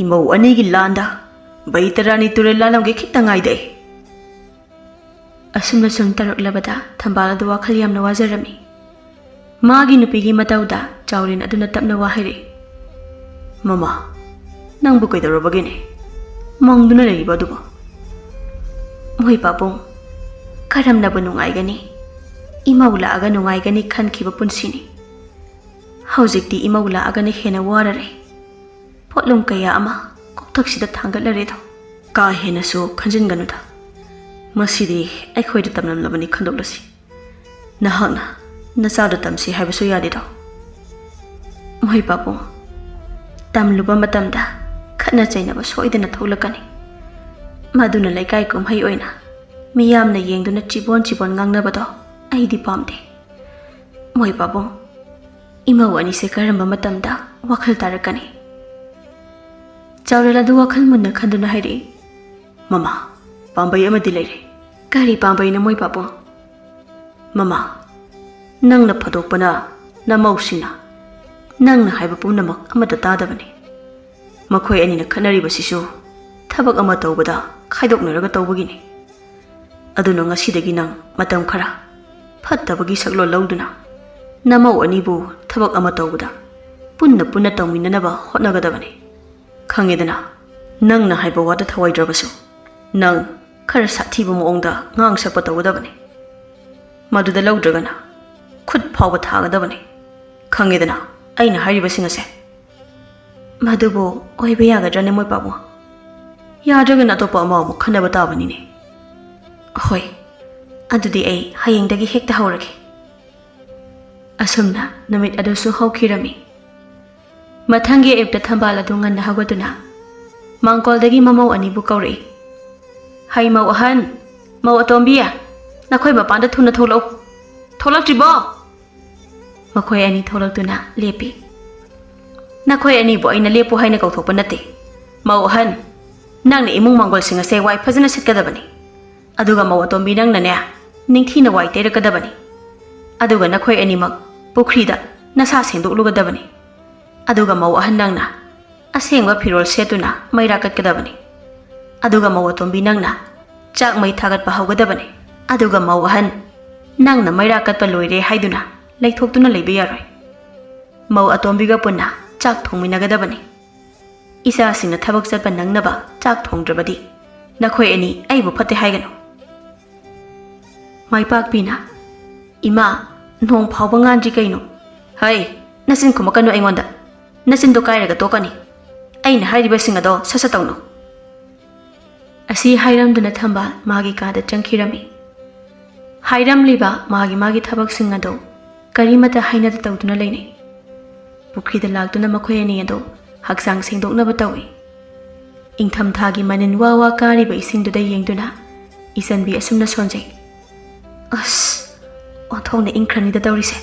ꯏꯃꯧ ꯑꯅꯤꯒꯤ ꯂꯥꯟꯗ ꯕꯩꯇꯔꯥꯅꯤ ꯇꯨꯔꯦꯜ ꯂꯥꯜꯂꯝꯒꯦ ꯈꯤꯇ ꯉꯥꯏꯗꯦ꯫" ꯑꯁꯨꯝꯅ ꯁꯨꯝ ꯇꯧꯔꯛꯂꯕꯗ ꯊꯝꯕꯥꯜ ꯑꯗꯨ ꯋꯥꯈꯜ ꯌꯥꯝꯅ ꯋꯥꯖꯔꯝꯃꯤ꯫ ꯃꯥꯒꯤ ꯅꯨꯄꯤꯒꯤ ꯃꯇꯧꯗ ꯆꯥꯎꯔꯦꯟ ꯑꯗꯨꯅ ꯇꯞꯅ ꯋꯥ ꯍꯥꯏꯔꯛꯏ꯫ "ꯃꯃꯥ, ꯅꯪꯕꯨ ꯀꯩꯗꯧꯔꯕꯒꯦꯅꯦ? ꯃꯪꯗꯨꯅ ꯂꯩꯔꯤꯕ ꯑꯗꯨꯕꯨ?" "ꯃꯣꯏ ꯄꯥꯕꯨꯡ, ꯀꯔꯝꯅꯕꯨ ꯅꯨꯡꯉꯥꯏꯒꯅꯤ? ꯏꯃꯧ ꯂꯥꯛꯑꯒ ꯅꯨꯡꯉꯥꯏꯒꯅꯤ ꯈꯟꯈꯤꯕ ꯄꯨꯟꯁꯤꯅꯤ꯫ ꯍꯧꯖꯤꯛꯇꯤ ꯏꯃꯧ ꯂꯥꯛꯑꯒꯅ ꯍꯦꯟꯅ ꯋꯥꯔꯔꯦ꯫ ꯄꯣꯠꯂꯨꯝ ꯀꯌꯥ ꯑꯃ ꯀꯣꯛꯊꯛꯁꯤꯗ ꯊꯥꯡꯒꯠꯂꯔꯦꯗꯣ꯫ ꯀꯥ ꯍꯦꯟꯅꯁꯨ ꯈꯟꯖꯤꯟꯒꯅꯨꯗ꯫ ꯃꯁꯤꯗꯤ ꯑꯩꯈꯣꯏꯗ ꯇꯝꯂꯝꯂꯕꯅꯤ, ꯈꯟꯗꯣꯛꯂꯁꯤ꯫ ꯅꯍꯥꯛꯅ ꯅꯆꯥꯗ ꯇꯝꯁꯤ ꯍꯥꯏꯕꯁꯨ ꯌꯥꯗꯦꯗꯣ꯫" "ꯃꯣꯏ ꯄꯥꯕꯨꯡ, ꯇꯝꯂꯨꯕ ꯃꯇꯝꯗ ꯈꯠꯅ ꯆꯩꯅꯕ ꯁꯣꯏꯗꯅ ꯊꯣꯛꯂꯛꯀꯅꯤ꯫ ꯃꯗꯨꯅ ꯂꯩꯀꯥꯏ ꯀꯨꯝꯍꯩ ꯑꯣꯏꯅ ꯃꯤꯌꯥꯝꯅ ꯌꯦꯡꯗꯨꯅ ꯆꯤꯕꯣꯟ ꯆꯤꯕꯣꯟ ꯉꯥꯡꯅꯕꯗꯣ ꯑꯩꯗꯤ ꯄꯥꯝꯗꯦ꯫ ꯃꯣꯏ ꯄꯥꯕꯨꯡ, ꯏꯃꯧ ꯑꯅꯤꯁꯦ ꯀꯔꯝꯕ ꯃꯇꯝꯗ ꯋꯥꯈꯜ ꯇꯥꯔꯛꯀꯅꯤ?" ꯆꯥꯎꯔꯦꯜ ꯑꯗꯨ ꯋꯥꯈꯜ ꯃꯨꯟꯅ ꯈꯟꯗꯨꯅ ꯍꯥꯏꯔꯛꯏ꯫ "ꯃꯃꯥ, ꯄꯥꯝꯕꯩ ꯑꯃꯗꯤ ꯂꯩꯔꯦ꯫" "ꯀꯔꯤ ꯄꯥꯝꯕꯩꯅꯣ, ꯃꯣꯏ ꯄꯥꯕꯨꯡ?" "ꯃꯃꯥ, ꯅꯪꯅ ꯐꯥꯗꯣꯛꯄꯅ ꯅꯃꯧꯁꯤꯡꯅ ꯅꯪꯅ ꯍꯥꯏꯕ ꯄꯨꯝꯅꯃꯛ ꯑꯃꯠꯇ ꯇꯥꯗꯕꯅꯤ꯫ ꯃꯈꯣꯏ ꯑꯅꯤꯅ ꯈꯠꯅꯔꯤꯕꯁꯤꯁꯨ ꯊꯕꯛ ꯑꯃ ꯇꯧꯕꯗ ꯈꯥꯏꯗꯣꯛꯅꯔꯒ ꯇꯧꯕꯒꯤꯅꯤ꯫ ꯑꯗꯨꯅ ꯉꯁꯤꯗꯒꯤ ꯅꯪ ꯃꯇꯝ ꯈꯔ ꯐꯠꯇꯕꯒꯤ ꯁꯛꯂꯣꯟ ꯂꯧꯗꯨꯅ ꯅꯃꯧ ꯑꯅꯤꯕꯨ ꯊꯕꯛ ꯑꯃ ꯇꯧꯕꯗ ꯄꯨꯟꯅ ꯄꯨꯟꯅ ꯇꯧꯃꯤꯟꯅꯅꯕ ꯍꯣꯠꯅꯒꯗꯕꯅꯤ꯫ ꯈꯪꯉꯦꯗꯅ, ꯅꯪꯅ ꯍꯥꯏꯕ ꯋꯥꯗ ꯊꯋꯥꯏꯗ꯭ꯔꯕꯁꯨ ꯅꯪ ꯈꯔ ꯁꯥꯊꯤꯕ ꯃꯑꯣꯡꯗ ꯉꯥꯡ ꯁꯛꯄ ꯇꯧꯒꯗꯕꯅꯤ꯫ ꯃꯗꯨꯗ ꯂꯧꯗ꯭ꯔꯒꯅ ꯈꯨꯠ ꯐꯥꯎꯕ ꯊꯥꯒꯗꯕꯅꯤ꯫ ꯈꯪꯉꯦꯗꯅ ꯑꯩꯅ ꯍꯥꯏꯔꯤꯕꯁꯤꯡ ꯑꯁꯦ꯫ ꯃꯗꯨꯕꯨ ꯑꯣꯏꯕ ꯌꯥꯒꯗ꯭ꯔꯅꯦ ꯃꯣꯏ ꯄꯥꯕꯨꯡ? ꯌꯥꯗ꯭ꯔꯒꯅ ꯑꯇꯣꯞꯄ ꯑꯃ ꯑꯃꯨꯛ ꯈꯟꯅꯕ ꯇꯥꯕꯅꯤꯅꯦ꯫ ꯍꯣꯏ, ꯑꯗꯨꯗꯤ ꯑꯩ ꯍꯌꯦꯡꯗꯒꯤ ꯍꯦꯛꯇ ꯍꯧꯔꯒꯦ꯫ ꯑꯁꯨꯝꯅ ꯅꯨꯃꯤꯠ ꯑꯗꯨꯁꯨ ꯍꯧꯈꯤꯔꯝꯃꯤ꯫ ꯃꯊꯪꯒꯤ ꯑꯌꯨꯛꯇ ꯊꯝꯕꯥꯜ ꯑꯗꯨ ꯉꯟꯅ ꯍꯧꯒꯠꯇꯨꯅ ꯃꯥꯡꯒꯣꯜꯗꯒꯤ ꯃꯃꯧ ꯑꯅꯤꯕꯨ ꯀꯧꯔꯛꯏ꯫ "ꯍꯩ ꯃꯧ ꯑꯍꯟ, ꯃꯧ ꯑꯇꯣꯝꯕꯤ, ꯅꯈꯣꯏ ꯃꯄꯥꯟꯗ ꯊꯨꯅ ꯊꯣꯛꯂꯛꯎ꯫ ꯊꯣꯛꯂꯛꯇ꯭ꯔꯤꯕꯣ?" ꯃꯈꯣꯏ ꯑꯅꯤ ꯊꯣꯛꯂꯛꯇꯨꯅ ꯂꯦꯞꯄꯤ꯫ "ꯅꯈꯣꯏ ꯑꯅꯤꯕꯨ ꯑꯩꯅ ꯂꯦꯞꯄꯨ ꯍꯥꯏꯅ ꯀꯧꯊꯣꯛꯄ ꯅꯠꯇꯦ꯫ ꯃꯧ ꯑꯍꯟ, ꯅꯪꯅ ꯏꯃꯨꯡ ꯃꯥꯡꯒꯣꯜꯁꯤꯡ ꯑꯁꯦ ꯋꯥꯏ ꯐꯖꯅ ꯁꯤꯠꯀꯗꯕꯅꯤ꯫ ꯑꯗꯨꯒ ꯃꯧ ꯑꯇꯣꯝꯕꯤ ꯅꯪꯅꯅꯦ, ꯅꯤꯡꯊꯤꯅ ꯋꯥꯏ ꯇꯩꯔꯛꯀꯗꯕꯅꯤ꯫ ꯑꯗꯨꯒ ꯅꯈꯣꯏ ꯑꯅꯤꯃꯛ ꯄꯨꯈ꯭ꯔꯤꯗ ꯅꯁꯥ ꯁꯦꯡꯗꯣꯛꯂꯨꯒꯗꯕꯅꯤ꯫ ꯑꯗꯨꯒ ꯃꯧ ꯑꯍꯟ ꯅꯪꯅ ꯑꯁꯦꯡꯕ ꯐꯤꯔꯣꯜ ꯁꯦꯠꯇꯨꯅ ꯃꯩꯔꯥ ꯀꯠꯀꯗꯕꯅꯤ꯫ ꯑꯗꯨꯒ ꯃꯧ ꯑꯇꯣꯝꯕꯤ ꯅꯪꯅ ꯆꯥꯛ ꯃꯩ ꯊꯥꯒꯠꯄ ꯍꯧꯒꯗꯕꯅꯤ꯫ ꯑꯗꯨꯒ ꯃꯧ ꯑꯍꯟ ꯅꯪꯅ ꯃꯩꯔꯥ ꯀꯠꯄ ꯂꯣꯏꯔꯦ ꯍꯥꯏꯗꯨꯅ ꯂꯩꯊꯣꯛꯇꯨꯅ ꯂꯩꯕ ꯌꯥꯔꯣꯏ꯫ ꯃꯧ ꯑꯇꯣꯝꯕꯤꯒ ꯄꯨꯟꯅ ꯆꯥꯛ ꯊꯣꯡꯃꯤꯟꯅꯒꯗꯕꯅꯤ꯫ ꯏꯆꯥꯁꯤꯡꯅ ꯊꯕꯛ ꯆꯠꯄ ꯅꯪꯅꯕ ꯆꯥꯛ ꯊꯣꯡꯗ꯭ꯔꯕꯗꯤ ꯅꯈꯣꯏ ꯑꯅꯤ ꯑꯩꯕꯨ ꯐꯠꯇꯦ ꯍꯥꯏꯒꯅꯨ꯫" ꯃꯥꯏꯄꯥꯛꯄꯤꯅ, "ꯏꯃꯥ, ꯅꯣꯡ ꯐꯥꯎꯕ ꯉꯥꯟꯗ꯭ꯔꯤ ꯀꯩꯅꯣ? ꯍꯩ, ꯅꯆꯤꯟ ꯈꯨꯝꯃꯛꯀꯅꯨ ꯑꯩꯉꯣꯟꯗ꯫ ꯅꯆꯤꯟꯗꯣ ꯀꯥꯏꯔꯒ ꯇꯣꯛꯀꯅꯤ꯫ ꯑꯩꯅ ꯍꯥꯏꯔꯤꯕꯁꯤꯡ ꯑꯗꯣ ꯁꯠ ꯁꯠ ꯇꯧꯅꯨ꯫" ꯑꯁꯤ ꯍꯥꯏꯔꯝꯗꯨꯅ ꯊꯝꯕꯥꯜ ꯃꯥꯒꯤ ꯀꯥꯗ ꯆꯪꯈꯤꯔꯝꯃꯤ꯫ ꯍꯥꯏꯔꯝꯂꯤꯕ ꯃꯥꯒꯤ ꯃꯥꯒꯤ ꯊꯕꯛꯁꯤꯡ ꯑꯗꯨ ꯀꯔꯤꯃꯠꯇ ꯍꯥꯏꯅꯗ ꯇꯧꯗꯨꯅ ꯂꯩꯅꯩ꯫ ꯄꯨꯈ꯭ꯔꯤꯗ ꯂꯥꯛꯇꯨꯅ ꯃꯈꯣꯏ ꯑꯅꯤ ꯑꯗꯨ ꯍꯛꯆꯥꯡ ꯁꯦꯡꯗꯣꯛꯅꯕ ꯇꯧꯏ꯫ ꯏꯪꯊꯝꯊꯥꯒꯤ ꯃꯅꯤꯟ ꯋꯥ ꯋꯥ ꯀꯥꯔꯤꯕ ꯏꯁꯤꯡꯗꯨꯗ ꯌꯦꯡꯗꯨꯅ ꯏꯆꯟꯕꯤ ꯑꯁꯨꯝꯅ ꯁꯣꯟꯖꯩ꯫ "ꯑꯁ, ꯑꯣꯟꯊꯣꯛꯅ ꯏꯪꯈ꯭ꯔꯅꯤꯗ ꯇꯧꯔꯤꯁꯦ꯫"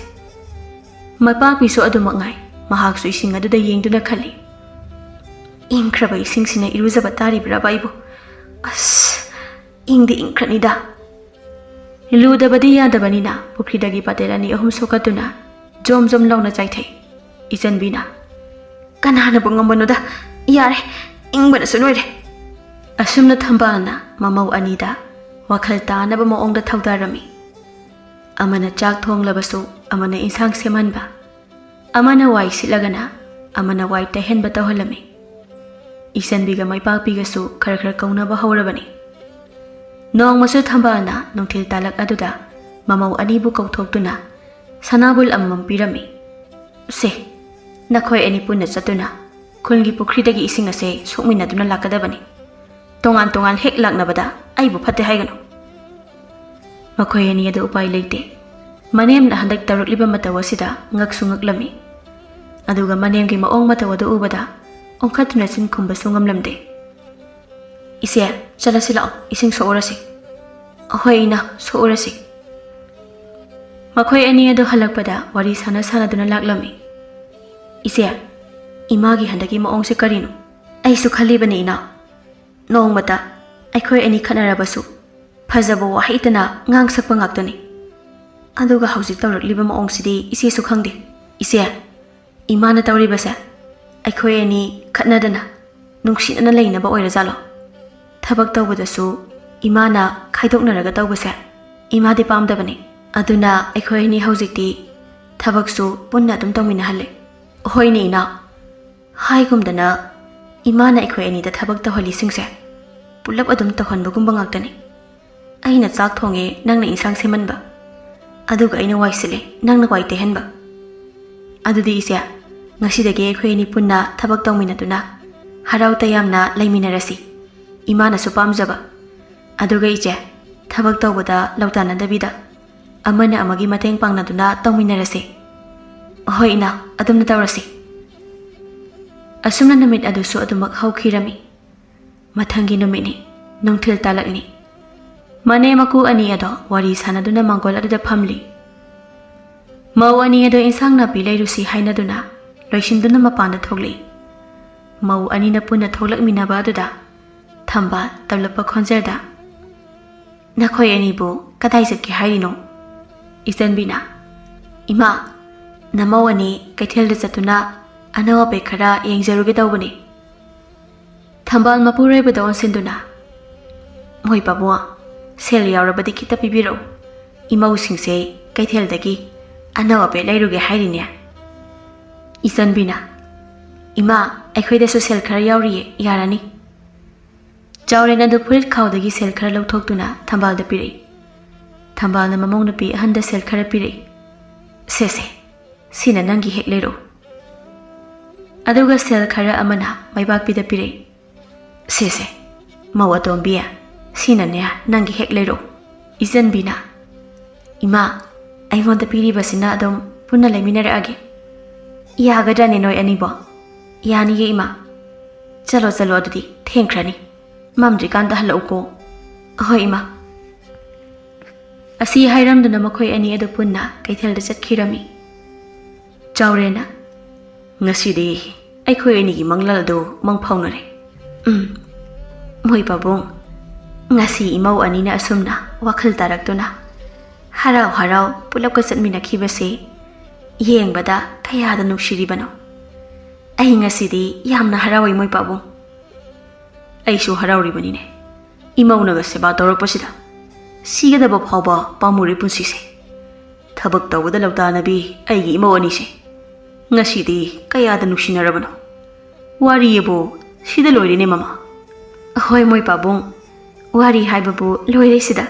ꯃꯄꯥꯛꯄꯤꯁꯨ ꯑꯗꯨꯃꯛ ꯉꯥꯏ꯫ ꯃꯍꯥꯛꯁꯨ ꯏꯁꯤꯡ ꯑꯗꯨꯗ ꯌꯦꯡꯗꯨꯅ ꯈꯜꯂꯤ, "ꯏꯪꯈ꯭ꯔꯕ ꯏꯁꯤꯡꯁꯤꯅ ꯏꯔꯨꯖꯕ ꯇꯥꯔꯤꯕ꯭ꯔꯕ ꯑꯩꯕꯨ? ꯑꯁ, ꯏꯪꯗꯤ ꯏꯪꯈ꯭ꯔꯅꯤꯗ꯫" ꯂꯨꯗꯕꯗꯤ ꯌꯥꯗꯕꯅꯤꯅ ꯄꯨꯈ꯭ꯔꯤꯗꯒꯤ ꯄꯥꯇꯦꯜ ꯑꯅꯤ ꯑꯍꯨꯝ ꯁꯣꯛꯀꯠꯇꯨꯅ ꯖꯣꯝ ꯖꯣꯝ ꯂꯥꯎꯅ ꯆꯥꯏꯊꯩ꯫ ꯏꯆꯟꯕꯤꯅ, "ꯀꯅꯥꯅꯕꯨ ꯉꯝꯕꯅꯣꯗ? ꯌꯥꯔꯦ, ꯏꯪꯕꯅꯁꯨ ꯂꯣꯏꯔꯦ꯫" ꯑꯁꯨꯝꯅ ꯊꯝꯕꯥꯜꯅ ꯃꯃꯧ ꯑꯅꯤꯗ ꯋꯥꯈꯜ ꯇꯥꯅꯕ ꯃꯑꯣꯡꯗ ꯊꯧꯗꯥꯔꯝꯃꯤ꯫ ꯑꯃꯅ ꯆꯥꯛ ꯊꯣꯡꯂꯕꯁꯨ ꯑꯃꯅ ꯏꯟꯁꯥꯡ ꯁꯦꯝꯍꯟꯕ, ꯑꯃꯅ ꯋꯥꯏ ꯁꯤꯠꯂꯒꯅ ꯑꯃꯅ ꯋꯥꯏ ꯇꯩꯍꯟꯕ ꯇꯧꯍꯜꯂꯝꯃꯤ꯫ ꯏꯆꯟꯕꯤꯒ ꯃꯩꯄꯥꯛꯄꯤꯒꯁꯨ ꯈꯔ ꯈꯔ ꯀꯧꯅꯕ ꯍꯧꯔꯕꯅꯤ꯫ ꯅꯣꯡꯃꯁꯨ ꯊꯝꯕꯥꯜꯅ ꯅꯨꯡꯊꯤꯜ ꯇꯥꯂꯛ ꯑꯗꯨꯗ ꯃꯃꯧ ꯑꯅꯤꯕꯨ ꯀꯧꯊꯣꯛꯇꯨꯅ ꯁꯅꯥꯕꯨꯜ ꯑꯃꯃꯝ ꯄꯤꯔꯝꯃꯤ꯫ "ꯁꯦ, ꯅꯈꯣꯏ ꯑꯅꯤ ꯄꯨꯟꯅ ꯆꯠꯇꯨꯅ ꯈꯨꯜꯒꯤ ꯄꯨꯈ꯭ꯔꯤꯗꯒꯤ ꯏꯁꯤꯡ ꯑꯁꯦ ꯁꯣꯛꯃꯤꯟꯅꯗꯨꯅ ꯂꯥꯛꯀꯗꯕꯅꯤ꯫ ꯇꯣꯉꯥꯟ ꯇꯣꯉꯥꯟ ꯍꯦꯛ ꯂꯥꯛꯅꯕꯗ ꯑꯩꯕꯨ ꯐꯠꯇꯦ ꯍꯥꯏꯒꯅꯨ꯫" ꯃꯈꯣꯏ ꯑꯅꯤ ꯑꯗꯨ ꯎꯄꯥꯏ ꯂꯩꯇꯦ꯫ ꯃꯅꯦꯝꯅ ꯍꯟꯗꯛ ꯇꯧꯔꯛꯂꯤꯕ ꯃꯇꯧ ꯑꯁꯤꯗ ꯉꯛꯁꯨ ꯉꯛꯂꯝꯃꯤ꯫ ꯑꯗꯨꯒ ꯃꯅꯦꯝꯒꯤ ꯃꯑꯣꯡ ꯃꯇꯧ ꯑꯗꯨ ꯎꯕꯗ ꯑꯣꯟꯈꯠꯇꯨꯅ ꯆꯤꯟ ꯈꯨꯝꯕꯁꯨ ꯉꯝꯂꯝꯗꯦ꯫ "ꯏꯆꯦ, ꯆꯠꯂꯁꯤ ꯂꯥꯛꯑꯣ, ꯏꯁꯤꯡ ꯁꯣꯛꯎꯔꯁꯤ꯫" "ꯑꯍꯣꯏ ꯏꯅꯥꯎ, ꯁꯣꯛꯎꯔꯁꯤ꯫" ꯃꯈꯣꯏ ꯑꯅꯤ ꯑꯗꯨ ꯍꯜꯂꯛꯄꯗ ꯋꯥꯔꯤ ꯁꯥꯟꯅ ꯁꯥꯟꯅꯗꯨꯅ ꯂꯥꯛꯂꯝꯃꯤ꯫ "ꯏꯆꯦ, ꯏꯃꯥꯒꯤ ꯍꯟꯗꯛꯀꯤ ꯃꯑꯣꯡꯁꯦ ꯀꯔꯤꯅꯣ? ꯑꯩꯁꯨ ꯈꯜꯂꯤꯕꯅꯤ ꯏꯅꯥꯎ꯫ ꯅꯣꯡꯃꯇ ꯑꯩꯈꯣꯏ ꯑꯅꯤ ꯈꯠꯅꯔꯕꯁꯨ ꯐꯖꯕ ꯋꯥꯍꯩꯇꯅ ꯉꯥꯡ ꯁꯛꯄ ꯉꯥꯛꯇꯅꯤ꯫ ꯑꯗꯨꯒ ꯍꯧꯖꯤꯛ ꯇꯧꯔꯛꯂꯤꯕ ꯃꯑꯣꯡꯁꯤꯗꯤ ꯏꯆꯦꯁꯨ ꯈꯪꯗꯦ꯫" "ꯏꯆꯦ, ꯏꯃꯥꯅ ꯇꯧꯔꯤꯕꯁꯦ ꯑꯩꯈꯣꯏ ꯑꯅꯤ ꯈꯠꯅꯗꯅ ꯅꯨꯡꯁꯤꯅꯅ ꯂꯩꯅꯕ ꯑꯣꯏꯔꯖꯥꯠꯂꯣ? ꯊꯕꯛ ꯇꯧꯕꯗꯁꯨ ꯏꯃꯥꯅ ꯈꯥꯏꯗꯣꯛꯅꯔꯒ ꯇꯧꯕꯁꯦ ꯏꯃꯥꯗꯤ ꯄꯥꯝꯗꯕꯅꯤ꯫ ꯑꯗꯨꯅ ꯑꯩꯈꯣꯏ ꯑꯅꯤ ꯍꯧꯖꯤꯛꯇꯤ ꯊꯕꯛꯁꯨ ꯄꯨꯟꯅ ꯑꯗꯨꯝ ꯇꯧꯃꯤꯟꯅꯍꯜꯂꯦ꯫" "ꯍꯣꯏꯅꯦ ꯏꯅꯥꯎ, ꯍꯥꯏꯒꯨꯝꯗꯅ ꯏꯃꯥꯅ ꯑꯩꯈꯣꯏ ꯑꯅꯤꯗ ꯊꯕꯛ ꯇꯧꯍꯜꯂꯤꯁꯤꯡꯁꯦ ꯄꯨꯂꯞ ꯑꯗꯨꯝ ꯇꯧꯍꯟꯕꯒꯨꯝꯕ ꯉꯥꯛꯇꯅꯤ꯫ ꯑꯩꯅ ꯆꯥꯛ ꯊꯣꯡꯉꯦ, ꯅꯪꯅ ꯏꯟꯁꯥꯡ ꯁꯦꯝꯍꯟꯕ, ꯑꯗꯨꯒ ꯑꯩꯅ ꯋꯥꯏ ꯁꯤꯠꯂꯦ, ꯅꯪꯅ ꯋꯥꯏ ꯇꯩꯍꯟꯕ꯫ ꯑꯗꯨꯗꯤ ꯏꯆꯦ, ꯉꯁꯤꯗꯒꯤ ꯑꯩꯈꯣꯏ ꯑꯅꯤ ꯄꯨꯟꯅ ꯊꯕꯛ ꯇꯧꯃꯤꯟꯅꯗꯨꯅ ꯍꯔꯥꯎ ꯇꯌꯥꯝꯅ ꯂꯩꯃꯤꯟꯅꯔꯁꯤ꯫ ꯏꯃꯥꯅꯁꯨ ꯄꯥꯝꯖꯕ꯫ ꯑꯗꯨꯒ ꯏꯆꯦ, ꯊꯕꯛ ꯇꯧꯕꯗ ꯂꯧꯇꯥꯟꯅꯗꯕꯤꯗ ꯑꯃꯅ ꯑꯃꯒꯤ ꯃꯇꯦꯡ ꯄꯥꯡꯅꯗꯨꯅ ꯇꯧꯃꯤꯟꯅꯔꯁꯤ꯫" "ꯍꯣꯏ ꯏꯅꯥꯎ, ꯑꯗꯨꯝꯅ ꯇꯧꯔꯁꯤ꯫" ꯑꯁꯨꯝꯅ ꯅꯨꯃꯤꯠ ꯑꯗꯨꯁꯨ ꯑꯗꯨꯃꯛ ꯍꯧꯈꯤꯔꯝꯃꯤ꯫ ꯃꯊꯪꯒꯤ ꯅꯨꯃꯤꯠꯅꯤ꯫ ꯅꯨꯡꯊꯤꯜ ꯇꯥꯂꯛꯅꯤ꯫ ꯃꯅꯦꯝ ꯃꯀꯨ ꯑꯅꯤ ꯑꯗꯣ ꯋꯥꯔꯤ ꯁꯥꯟꯅꯗꯨꯅ ꯃꯥꯡꯒꯣꯜ ꯑꯗꯨꯗ ꯐꯝꯂꯤ꯫ ꯃꯧ ꯑꯅꯤ ꯑꯗꯣ ꯏꯟꯁꯥꯡ ꯅꯥꯄꯤ ꯂꯩꯔꯨꯁꯤ ꯍꯥꯏꯅꯗꯨꯅ ꯂꯣꯏꯁꯤꯟꯗꯨꯅ ꯃꯄꯥꯟꯗ ꯊꯣꯛꯂꯛꯏ꯫ ꯃꯧ ꯑꯅꯤꯅ ꯄꯨꯟꯅ ꯊꯣꯛꯂꯛꯃꯤꯟꯅꯕ ꯑꯗꯨꯗ ꯊꯝꯕꯥꯜ ꯇꯞꯂꯞꯄ ꯈꯣꯟꯖꯦꯜꯗ, "ꯅꯈꯣꯏ ꯑꯅꯤꯕꯨ ꯀꯗꯥꯏ ꯆꯠꯀꯦ ꯍꯥꯏꯔꯤꯅꯣ?" ꯏꯆꯟꯕꯤꯅ, "ꯏꯃꯥ, ꯅꯃꯧ ꯑꯅꯤ ꯀꯩꯊꯦꯜꯗ ꯆꯠꯇꯨꯅ ꯑꯅꯧ ꯑꯄꯦꯠ ꯈꯔ ꯌꯦꯡꯖꯔꯨꯒꯦ ꯇꯧꯕꯅꯤ꯫" ꯊꯝꯕꯥꯜ ꯃꯄꯨꯔꯣꯏꯕꯗ ꯑꯣꯟꯁꯤꯟꯗꯨꯅ, "ꯃꯣꯏ ꯄꯥꯕꯨꯡ, ꯁꯦꯜ ꯌꯥꯎꯔꯕꯗꯤ ꯈꯤꯇ ꯄꯤꯕꯤꯔꯛꯎ꯫ ꯏꯃꯧꯁꯤꯡꯁꯦ ꯀꯩꯊꯦꯜꯗꯒꯤ ꯑꯅꯧ ꯑꯄꯦꯠ ꯂꯩꯔꯨꯒꯦ ꯍꯥꯏꯔꯤꯅꯦ꯫" ꯏꯆꯟꯕꯤꯅ, "ꯏꯃꯥ, ꯑꯩꯈꯣꯏꯗꯁꯨ ꯁꯦꯜ ꯈꯔ ꯌꯥꯎꯔꯤꯌꯦ, ꯌꯥꯔꯅꯤ꯫" ꯆꯥꯎꯔꯦꯟ ꯑꯗꯨ ꯐꯨꯔꯤꯠ ꯈꯥꯎꯗꯒꯤ ꯁꯦꯜ ꯈꯔ ꯂꯧꯊꯣꯛꯇꯨꯅ ꯊꯝꯕꯥꯜꯗ ꯄꯤꯔꯛꯏ꯫ ꯊꯝꯕꯥꯜꯅ ꯃꯃꯧ ꯅꯨꯄꯤ ꯑꯍꯟꯗ ꯁꯦꯜ ꯈꯔ ꯄꯤꯔꯛꯏ꯫ "ꯁꯦ ꯁꯦ, ꯁꯤꯅ ꯅꯪꯒꯤ ꯍꯦꯛ ꯂꯩꯔꯛꯎ꯫" ꯑꯗꯨꯒ ꯁꯦꯜ ꯈꯔ ꯑꯃꯅ ꯃꯩꯕꯥꯛꯄꯤꯗ ꯄꯤꯔꯛꯏ꯫ "ꯁꯦ ꯁꯦ, ꯃꯧ ꯑꯇꯣꯝꯕꯤ, ꯁꯤꯅꯅꯦ ꯅꯪꯒꯤ ꯍꯦꯛ ꯂꯩꯔꯛꯎ꯫" ꯏꯆꯟꯕꯤꯅ, "ꯏꯃꯥ, ꯑꯩꯉꯣꯟꯗ ꯄꯤꯔꯤꯕꯁꯤꯅ ꯑꯗꯨꯝ ꯄꯨꯟꯅ ꯂꯩꯃꯤꯟꯅꯔꯛꯑꯒꯦ꯫" "ꯌꯥꯒꯗ꯭ꯔꯅꯦ ꯅꯣꯏ ꯑꯅꯤꯕꯣ?" "ꯌꯥꯅꯤꯌꯦ ꯏꯃꯥ꯫" "ꯆꯠꯂꯣ ꯆꯠꯂꯣ, ꯑꯗꯨꯗꯤ ꯊꯦꯡꯈ꯭ꯔꯅꯤ, ꯃꯝꯗ꯭ꯔꯤꯀꯥꯟꯗ ꯍꯜꯂꯛꯎꯀꯣ꯫" "ꯍꯣꯏ ꯏꯃꯥ꯫" ꯑꯁꯤ ꯍꯥꯏꯔꯝꯗꯨꯅ ꯃꯈꯣꯏ ꯑꯅꯤ ꯑꯗꯨ ꯄꯨꯟꯅ ꯀꯩꯊꯦꯜꯗ ꯆꯠꯈꯤꯔꯝꯃꯤ꯫ ꯆꯥꯎꯔꯦꯟꯅ, "ꯉꯁꯤꯗꯤ ꯑꯩꯈꯣꯏ ꯑꯅꯤꯒꯤ ꯃꯪꯂꯥꯟ ꯑꯗꯨ ꯃꯪ ꯐꯥꯎꯅꯔꯦ꯫ ꯎꯝ, ꯃꯣꯏ ꯄꯥꯕꯨꯡ, ꯉꯁꯤ ꯏꯃꯧ ꯑꯅꯤꯅ ꯑꯁꯨꯝꯅ ꯋꯥꯈꯜ ꯇꯥꯔꯛꯇꯨꯅ ꯍꯔꯥꯎ ꯍꯔꯥꯎ ꯄꯨꯂꯞꯀ ꯆꯠꯃꯤꯟꯅꯈꯤꯕꯁꯦ ꯌꯦꯡꯕꯗ ꯀꯌꯥꯗ ꯅꯨꯡꯁꯤꯔꯤꯕꯅꯣ꯫ ꯑꯩ ꯉꯁꯤꯗꯤ ꯌꯥꯝꯅ ꯍꯔꯥꯎꯏ ꯃꯣꯏ ꯄꯥꯕꯨꯡ꯫" "ꯑꯩꯁꯨ ꯍꯔꯥꯎꯔꯤꯕꯅꯤꯅꯦ, ꯏꯃꯧꯅꯒ ꯁꯦꯕꯥ ꯇꯧꯔꯛꯄꯁꯤꯗ꯫ ꯁꯤꯒꯗꯕ ꯐꯥꯎꯕ ꯄꯥꯝꯃꯨꯔꯦ ꯄꯨꯟꯁꯤꯁꯦ꯫ ꯊꯕꯛ ꯇꯧꯕꯗ ꯂꯧꯇꯥꯅꯕꯤ ꯑꯩꯒꯤ ꯏꯃꯧ ꯑꯅꯤꯁꯦ ꯉꯁꯤꯗꯤ ꯀꯌꯥꯗ ꯅꯨꯡꯁꯤꯅꯔꯕꯅꯣ꯫ ꯋꯥꯔꯤꯑꯕꯨ ꯁꯤꯗ ꯂꯣꯏꯔꯦꯅꯦ ꯃꯃꯥ꯫" "ꯍꯣꯏ ꯃꯣꯏ ꯄꯥꯕꯨꯡ, ꯋꯥꯔꯤ ꯍꯥꯏꯕꯕꯨ ꯂꯣꯏꯔꯦ ꯁꯤꯗ꯫